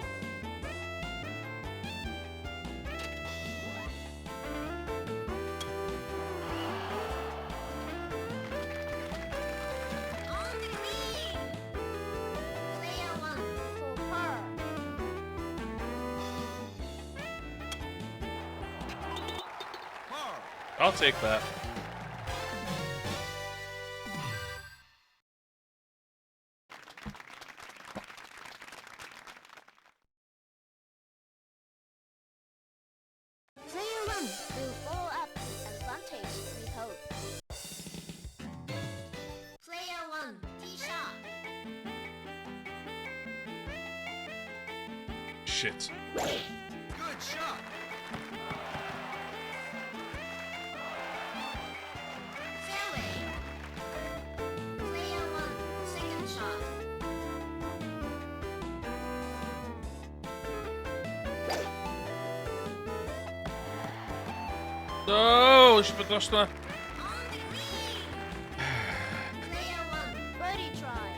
On the green. Player 1 for par. Par. I'll take that. Player 1 will follow up the advantage, we hope. Player 1, tee shot. Shit. Good shot. Fairway. Player 1, second shot. No, eisiau bod dros na. On the green. Player 1, birdie try.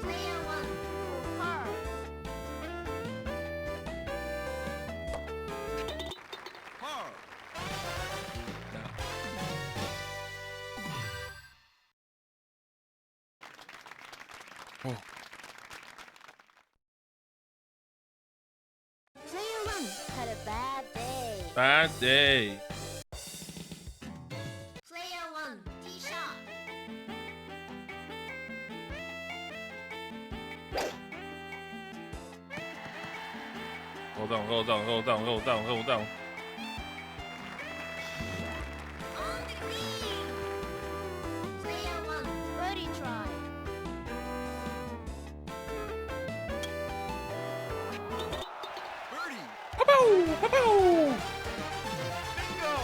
Player 1 for par. Par. No. Oh. Player 1 had a bad day. Bad day. Player 1, tee shot. Roll down, roll down, roll down, roll down, roll down. On the green. Player 1, birdie try. Birdie. Pow, pow. Bingo.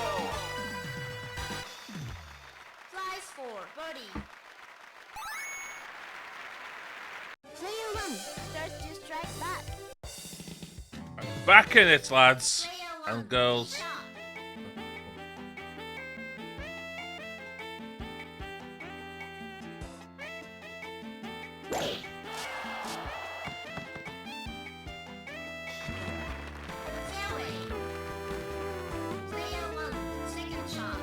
Flies for birdie. Player 1 starts to strike back. I'm back in it, lads Player 1, and girls. tee shot. Fairway. Player 1, second shot.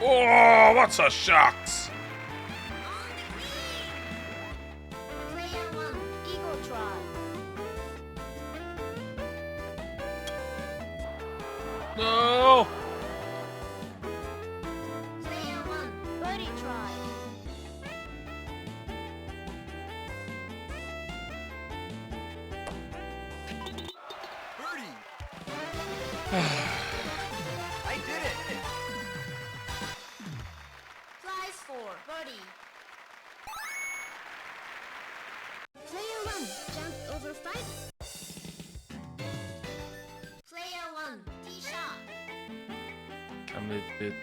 Oh, what a shot! On the green. Player 1, eagle try. No! Player 1, birdie try. Birdie. I did it. Flies for birdie. Player 1 jumped over 5. Player 1, tee shot. Cymryd byd.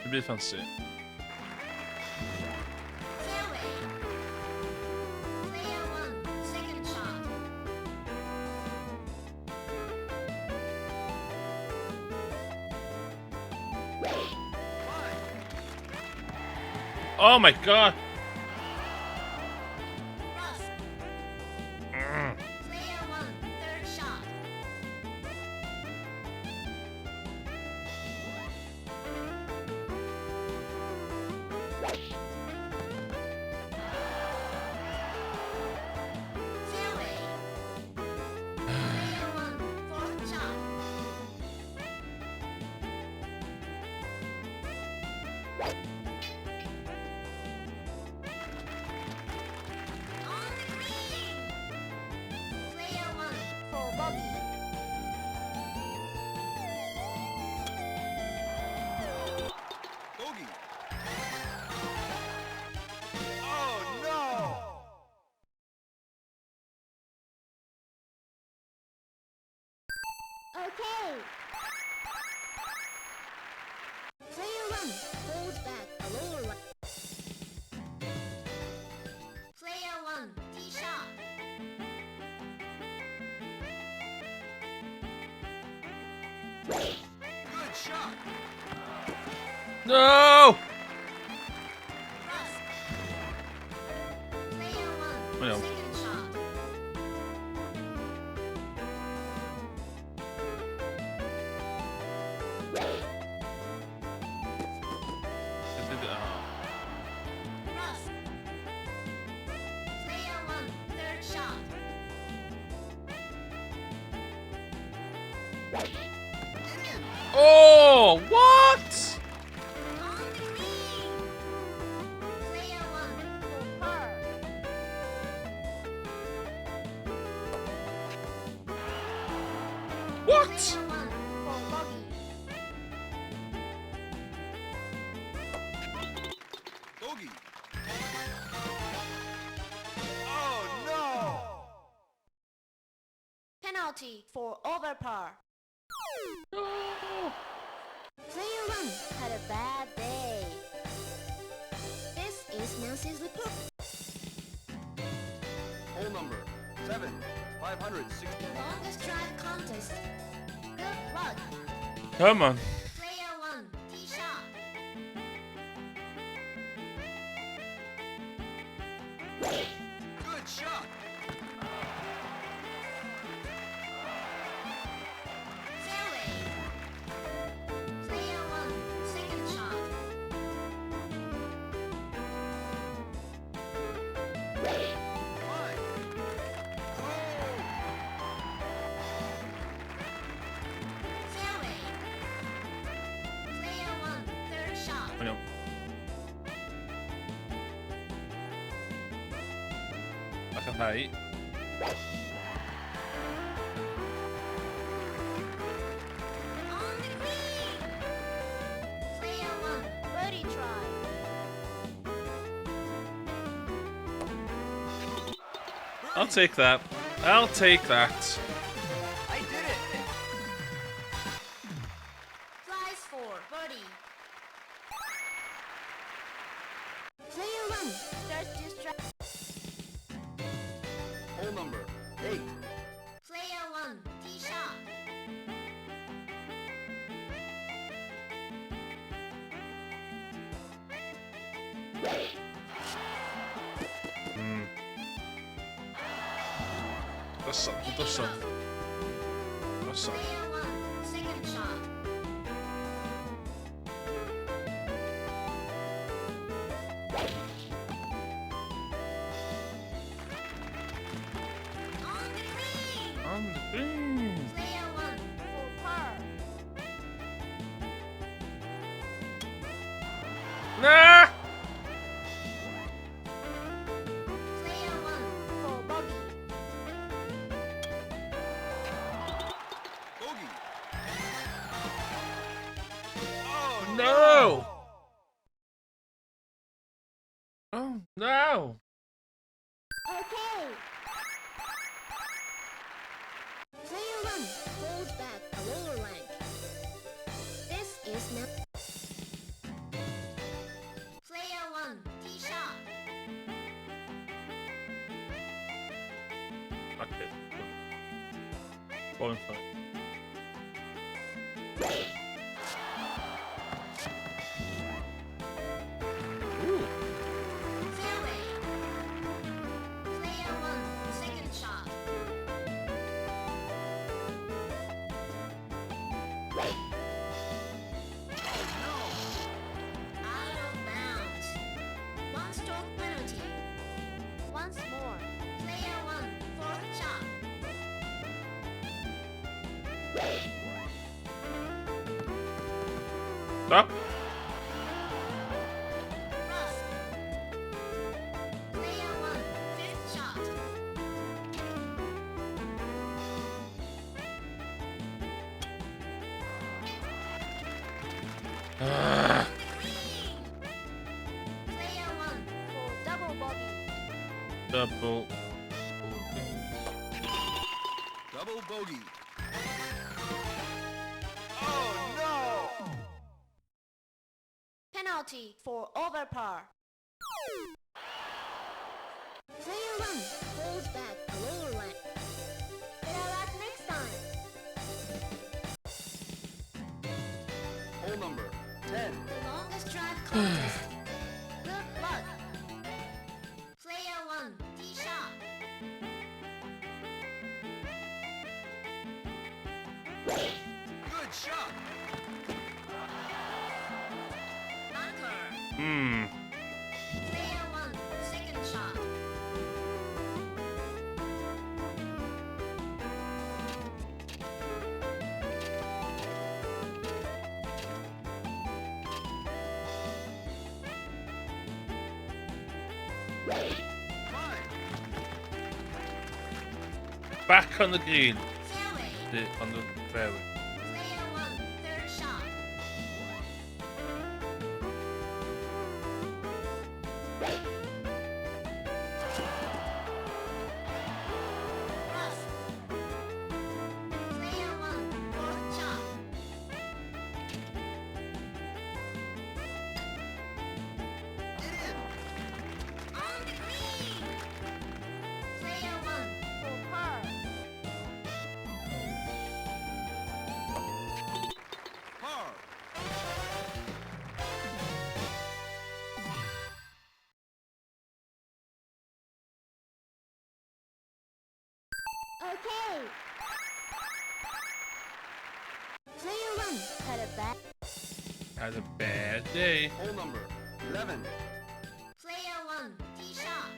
Dwi'n byd ffansi. Fairway. Player 1, second shot. Fine. Oh my God! Rough. Player 1, third shot. Fairway. Player 1, fourth shot. On the green. Player 1 for bogey. Bogey. Oh no! Okay. Player 1 holds back a lower right. Player 1, tee shot. Good shot. No! Rough. Player 1, Well. second shot. Oh. Rough. Player 1, third shot. Get in. Oh, what? On the green. Player 1 for par. What? Player 1 for bogey. Bogey. Oh no! Penalty for over par. No. Player 1 had a bad day. This is Nancy's report. Hole number 7, 560. The longest drive contest. Good luck. Come on. Player 1, tee shot. Good shot. Fairway. Player 1, second shot. Fine. Oh! Fairway. Player 1, third shot. Mae'n iawn. Bach o rhai. On the green. Player 1, birdie try. I'll take that. I'll take that. I did it. Flies for birdie. Player 1 starts to strike. Hole number 8. Player 1, tee shot. Drosodd, drosodd. Drosodd. Player 1, second shot. On the green. On the green. Player 1, for par. Na! Player 1, for bogey. Bogey. Oh, No! Oh, no! Okay. Player 1 holds back a lower rank. This is now. Player 1, tee shot. Okay. Going for it. Ooh. Fairway. Player 1, second shot. Out of bounds. 1 stroke penalty. Once more. Player 1, fourth shot. Stop. Rough. Player 1, fifth shot. On the green. Player 1 for double bogey. Double. Double bogey. Oh no! Penalty for over par. Player 1 holds back a lower rank. Better luck next time. Hole number 10. The longest drive contest. Good luck. Player 1, tee shot. Good shot. Bunker. Player 1, second shot. Fine. Back on the green. Fairway. On the fairway. Player 1, third shot. Rough. Player 1, fourth shot. Get in. On the green. Player 1 for par. Par. Okay. Player 1 had a bad Had a bad day. Hole number 11. Player 1, tee shot.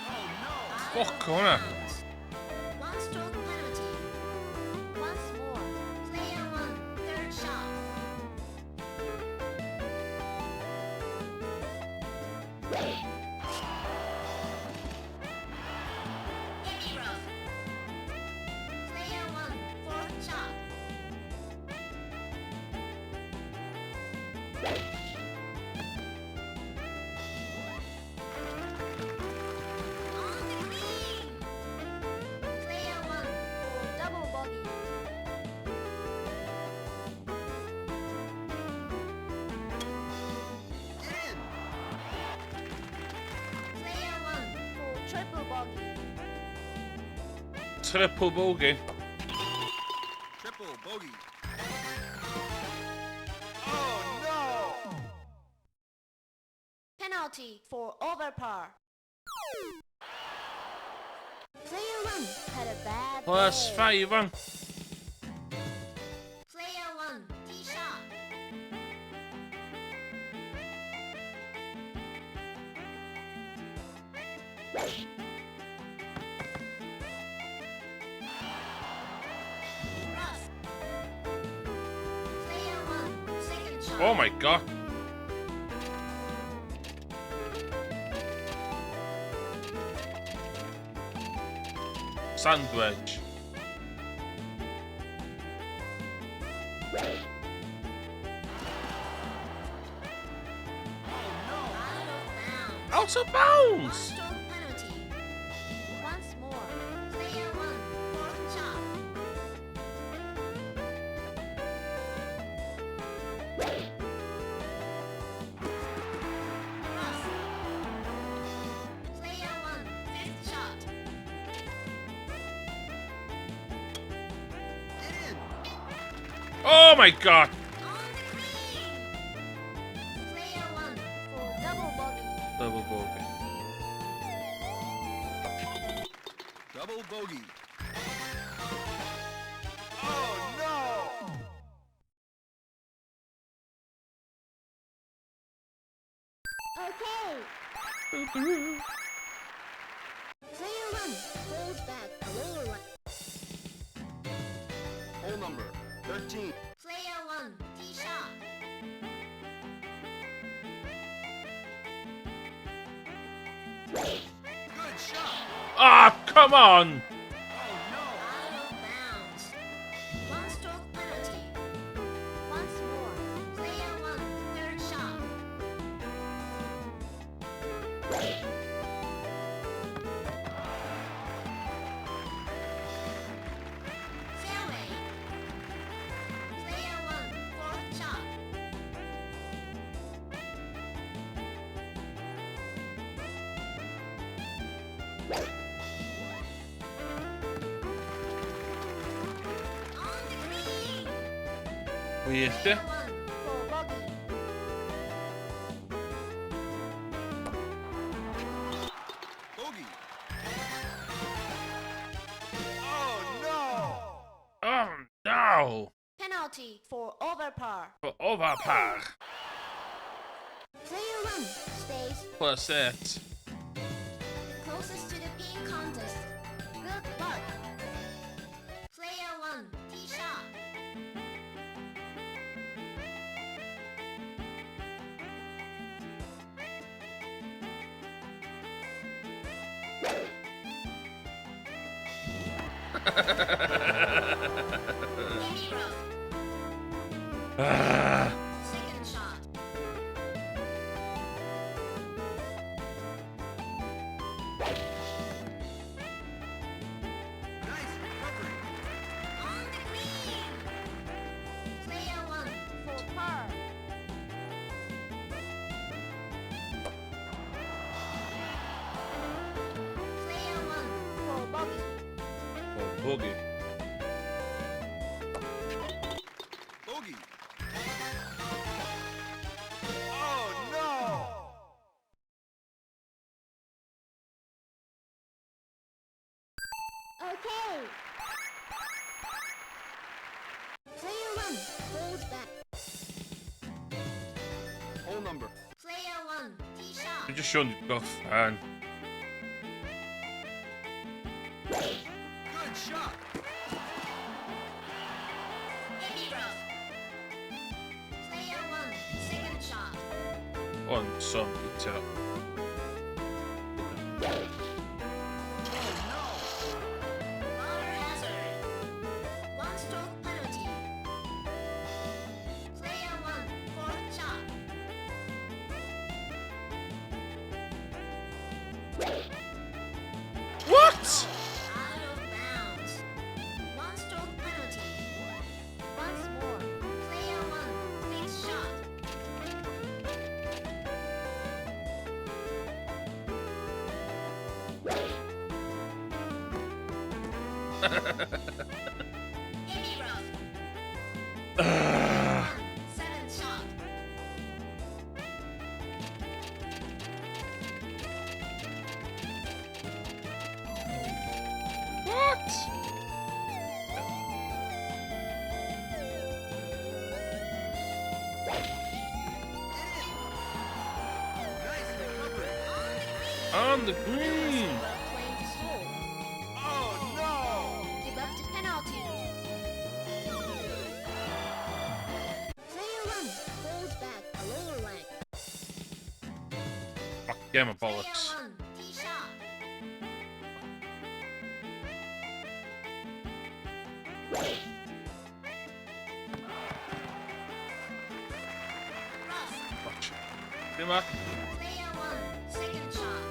Oh no! Fuck hwnna. 1 stroke penalty. Once more. Player 1, third shot. Heavy rough. Player 1, fourth shot. On the green. Player 1 for double bogey. Get in. Player 1 for triple bogey. Triple bogey. Triple bogey. Penalty for over par. Player 1 had a bad Plus day. 5 on. Player 1, tee shot. Rough. Player 1, second shot. Oh my god. Sandwich. Out of bounds. Out of One bounds! stroke penalty. Once more. Player 1, fourth shot. Rough. Player 1, fifth shot. Get in. Oh my god! On the green. Player 1 for double bogey. Double bogey. Double bogey. Oh no! Okay. Player 1 holds back a lower one. Hole number 13. Player 1, tee shot. Good shot. Ah, come on! Oh no! Out of bounds. One stroke penalty. Once more. Player 1, third shot. Fairway. Player 1, fourth shot. On the green. Weird. Player 1 for bogey. Bogey. Oh no! Oh no! Penalty for over par. For over par. Player 1 stays Plus 8. the closest to the pin contest. Good luck. Player 1, tee shot. Heavy rough. Second shot. Nice recovery. On the green. Player 1 for par. Player 1 for bogey. For bogey. Bogey. Oh no! Okay. Player 1 holds back. Hole number Player 1, tee shot. You just showing the golf fan. Good shot. Heavy rough. Player 1, second shot. On some guitar. Oh no! Water hazard. One stroke penalty. Player 1, fourth shot. What? Out of bounds. One stroke penalty. Once more. Player 1, fifth shot. Heavy rough. 1, seventh shot. On the green! Give up playing the score. Oh no! Give up the penalty. Player 1 falls back a lower rank. Fuck, yeah, my Player bollocks. 1, tee shot. Rough. Watch. Dim back. Player 1, second shot.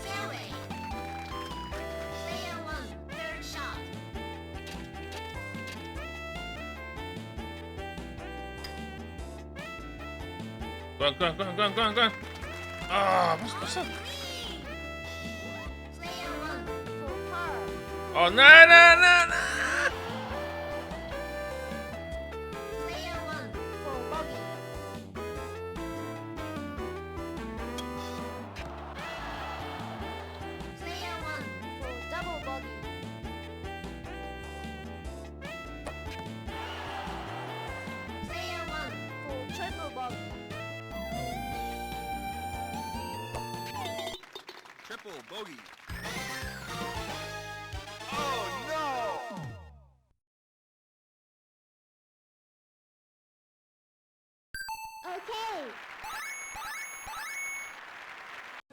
Fairway. Player 1, third shot. Go on, go on, go on, go on, go on, go on. Ah, what's that? Green. Player 1 for par. Oh, no. Player 1 for bogey. Player 1 for double bogey. Player 1 for triple bogey. Triple bogey. Oh no! Okay.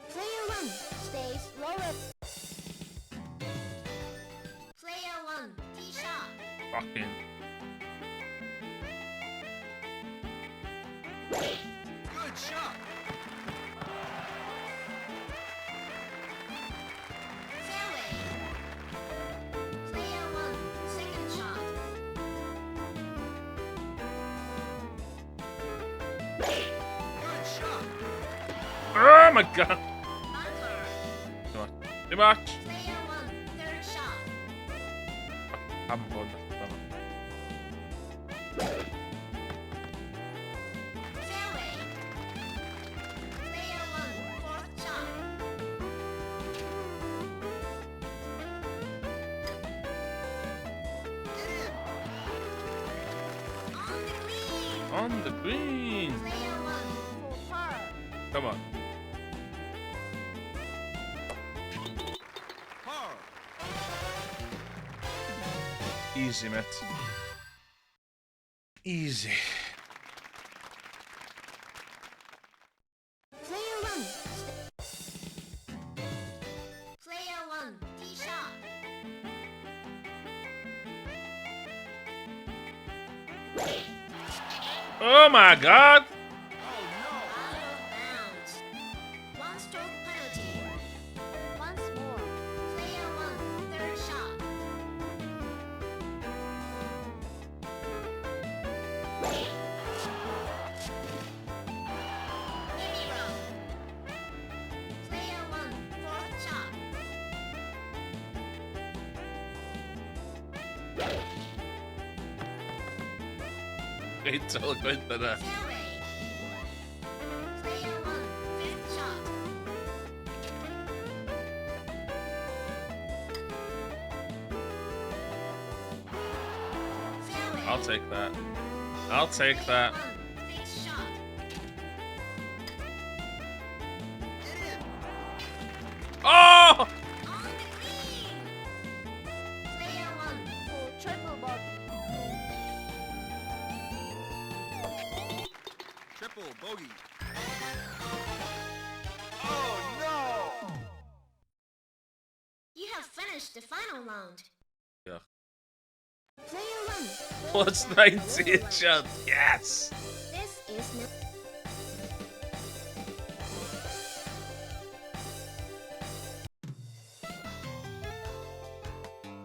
Player 1 stays lower. Player 1, tee shot. Fucking. Good shot. Fairway. Player 1, second shot. Good shot. Oh my god. Bunker. Too much. Too much. Player 1, third shot. Haven't gone that far. Fairway. Player 1, fourth shot. Get in. On the green. On the green. Player 1 for par. Come on. Par. Easy, mate. Easy. Player 1. Player 1, tee shot. Oh my god! Oh no! Out of bounds. 1 stroke penalty. Once more. Player 1, third shot. Mini rough. Player 1, fourth shot. Reit, o'r gwaith yna. Fairway. Player 1, fifth shot. Fairway. I'll take that. I'll take Player that. 1, fifth shot. Get in. Oh! On the green. Player 1 for triple bogey. Triple bogey. Oh no! You have finished the final round. Yeah. Player 1. Plus falls back a 90 lower rank. shot. Yes! This is now.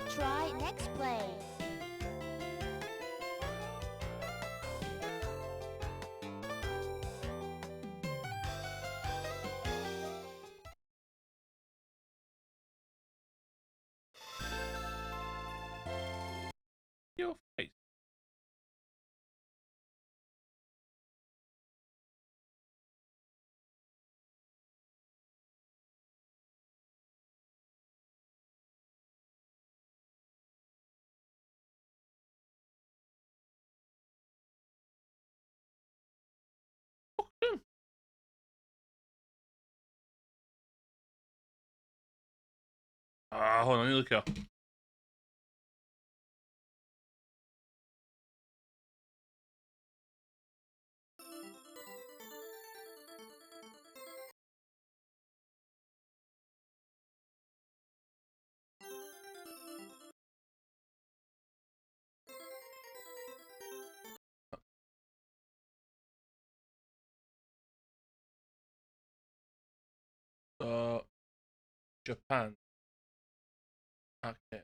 Try next play. Your face. Ah, hwn o'n i'n licio. So, Japan. Okay.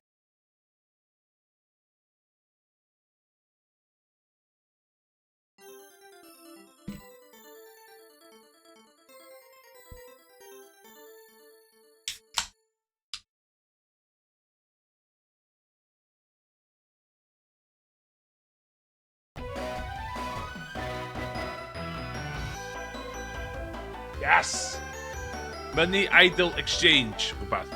Yes! Money Idle Exchange, rhywbeth.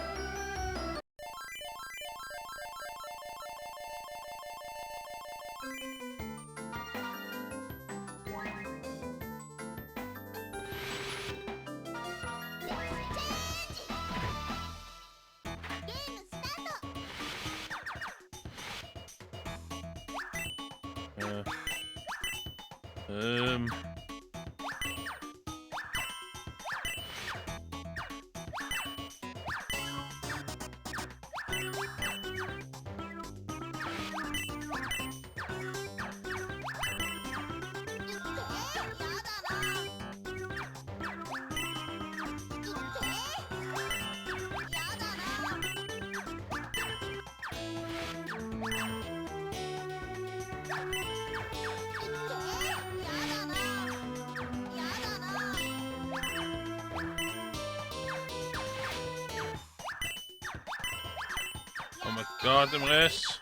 Oh my god, Emrys!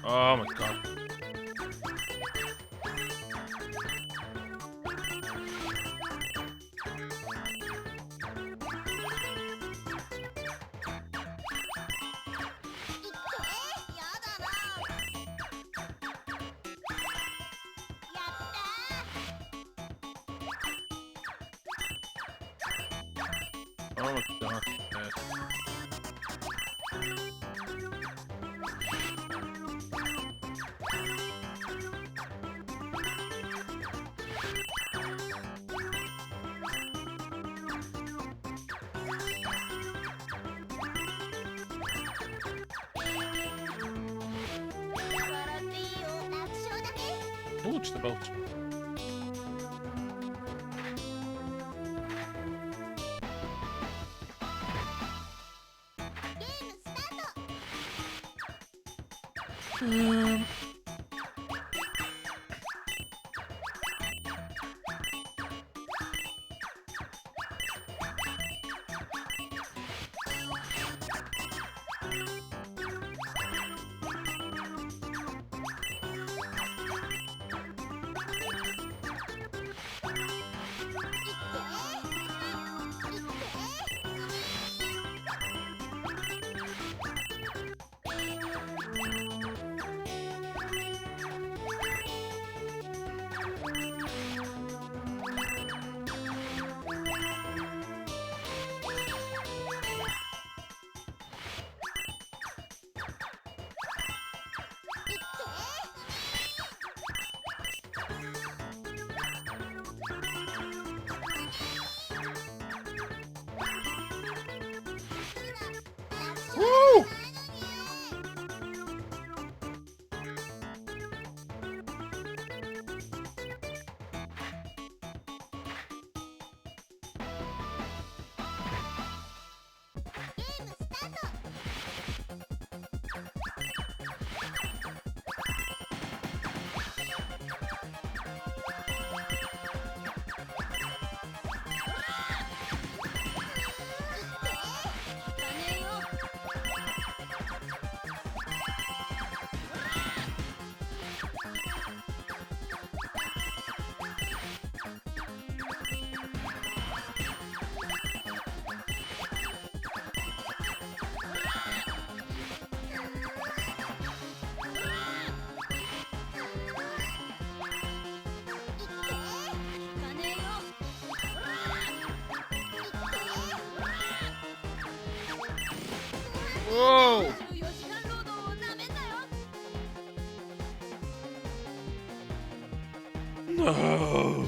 Oh my god. Oh my god. Oh, just about. Wow! No!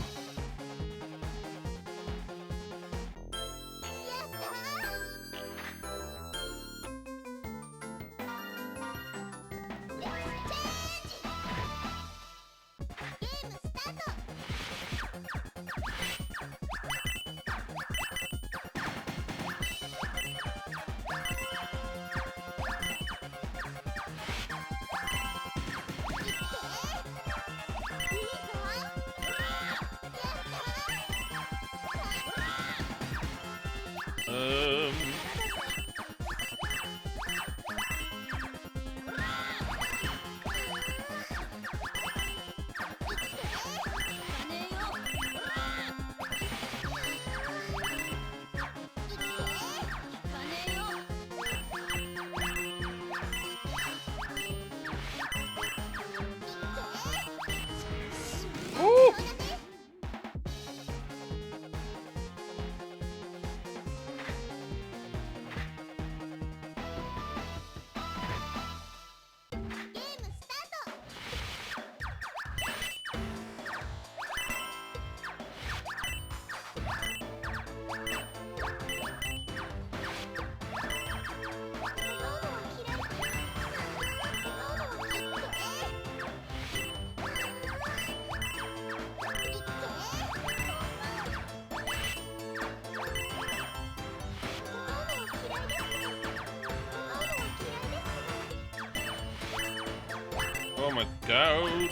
Oh my god.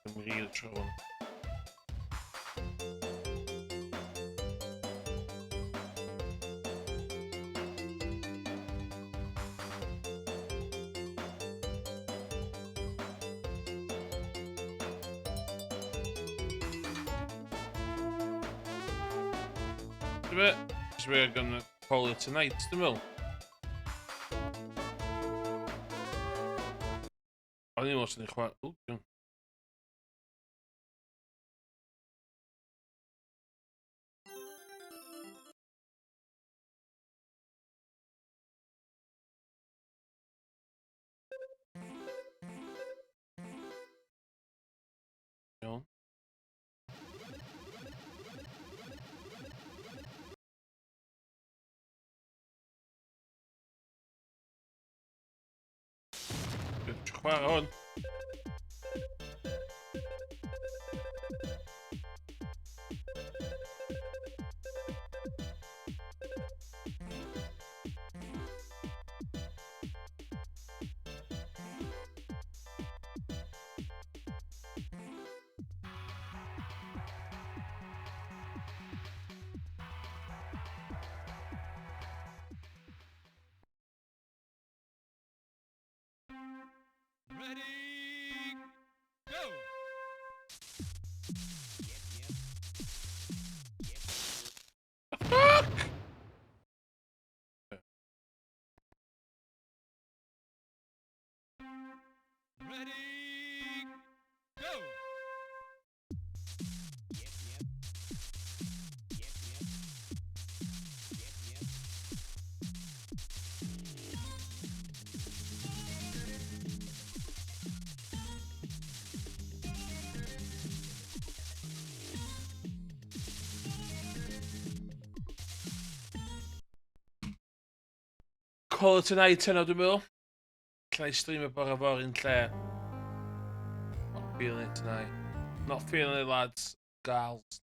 Dwi'n rili tro hwn. Dwi'n We're gonna call it a night, dwi'n meddwl. O'n i'n meddwl sy'n ei chwarae... Ww, iawn. Iawn. Dwi'n chwarae hwn. Ready, go! Fuck! Ready, go! Call it a night heno, dwi'n meddwl. Alla i streamio bore fory yn lle. Not feeling it tonight. Not feeling it, lads. Gals.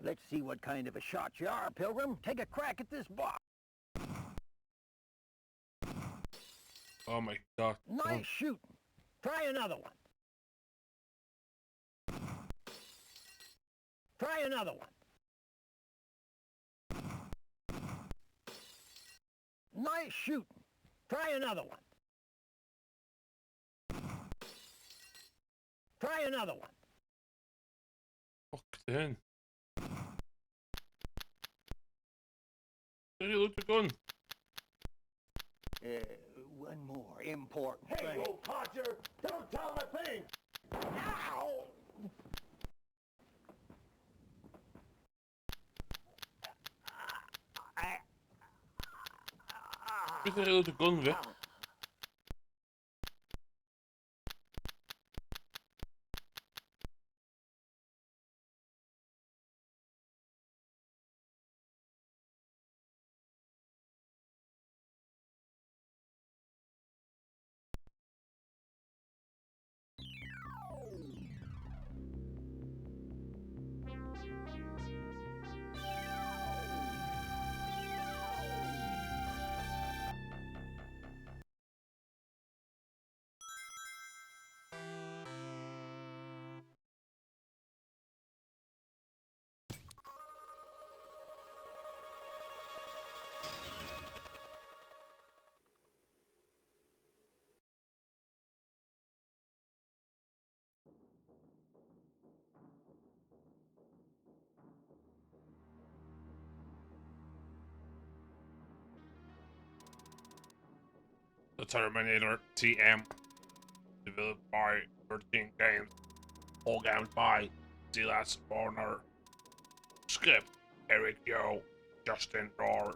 Let's see what kind of a shot you are, Pilgrim. Take a crack at this box. Oh my God. Nice shooting. Try another one. Try another one. Nice shooting. Try another one. Try another one. Fuck 'di hyn. Dwi'n reload y gun. One more important thing. Hey, old codger! Don't tell him a thing! Now! Beth yn reload y gun fi? The Terminator TM, developed by 13 Games, all games by Silas Warner. Script, Eric Yeo, Justin Rohr.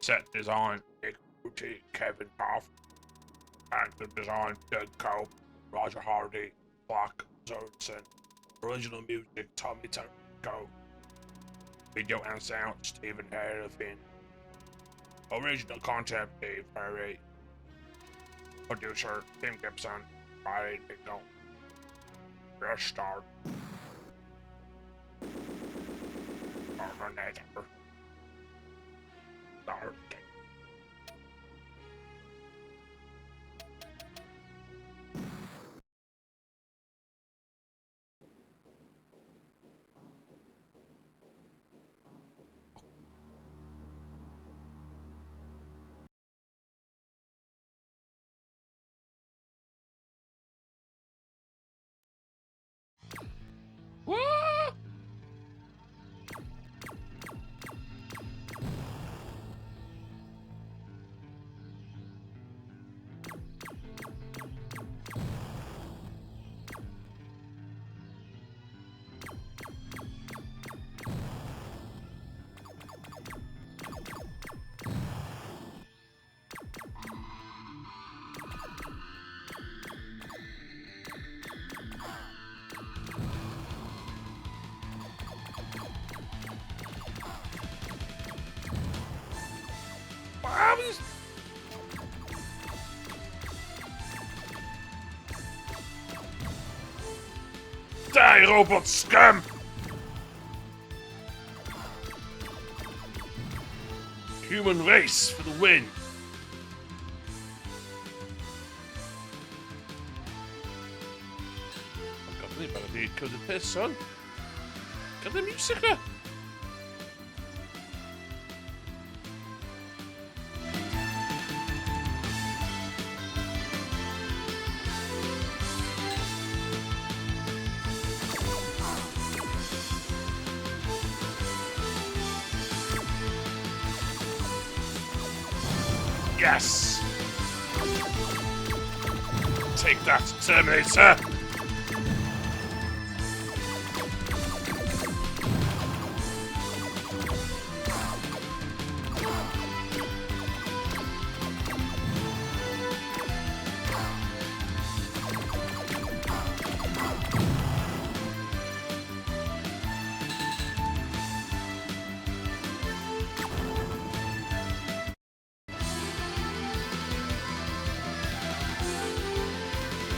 Set design, Nick Bucci, Kevin Toff. Character design, Doug Cope, Roger Hardy, Clark Sorensen. Original music, Tommy Tirico. Video and sound, Stephen Harrison. Original concept, Dave Perry. Producer, Tim Gibson, Riley Pickle. Fresh start. Terminator. Start. What? What? Die, robot scum! Human race for the win! Oh God, ni barod i cymryd y piss on. Gad y music na! Yes! Take that, Terminator!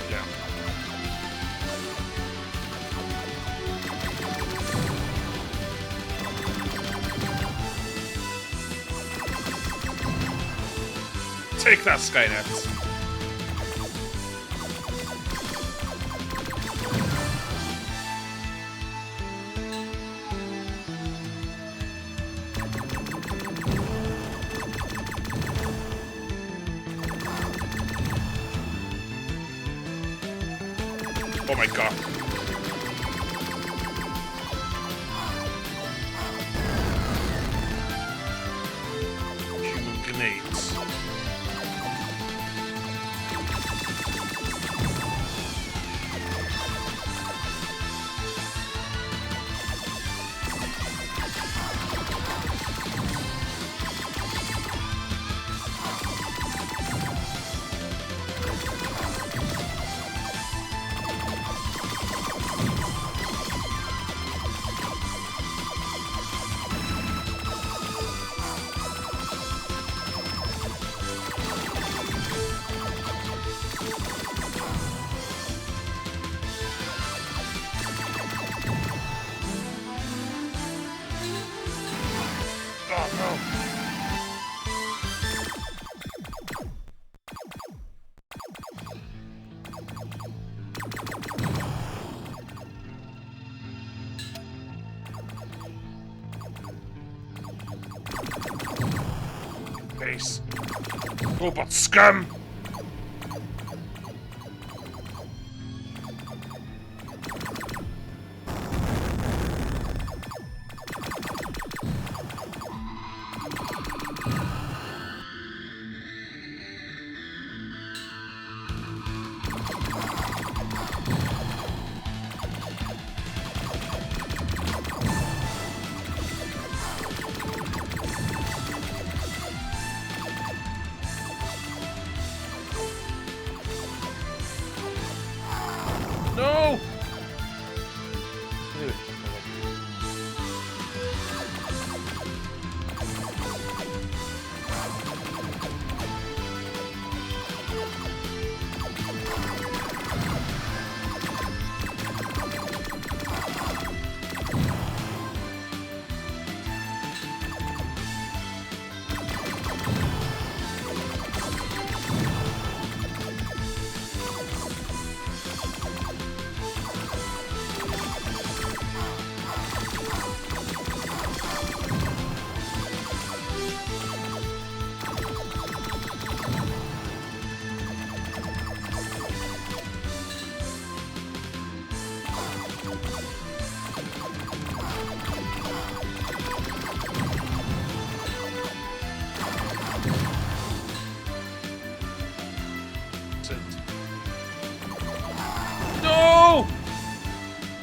Yeah. Take that, Skynet! Oh my god. Human grenades. Oh no! Base. Robot scum! No! No! No!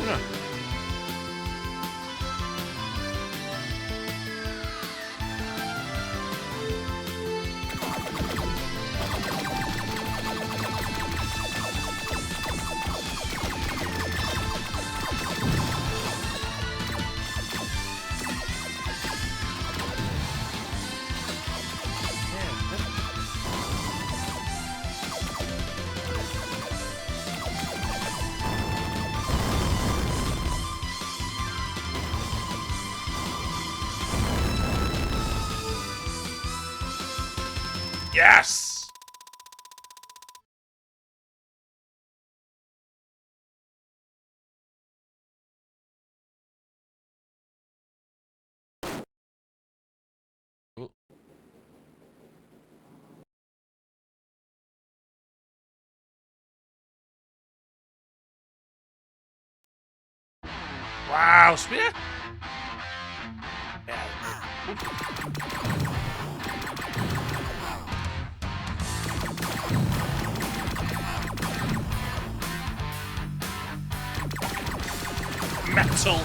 No! Yes! Oh. Wow, spear! Yeah. Mental!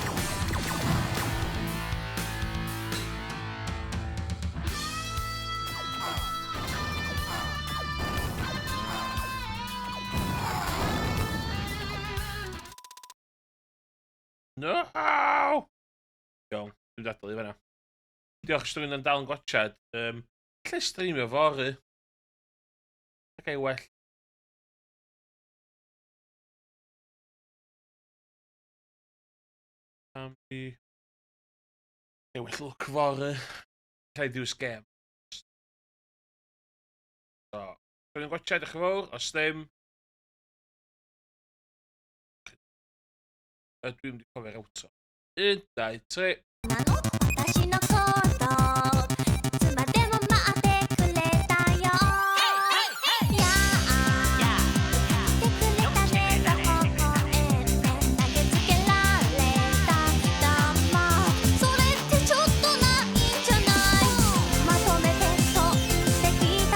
No! Iawn, dwi'n dadl i fanna. Diolch os dwi'n dal yn gwachad. Um, lle streamio fory? Ac ei well. Am i... Ei well look fory. Lle diws gem. So, dwi'n gwachad, diolch yn fawr. Os ddim... Dwi'n mynd i cofio'r auto. 1, 2, 3. なの私の声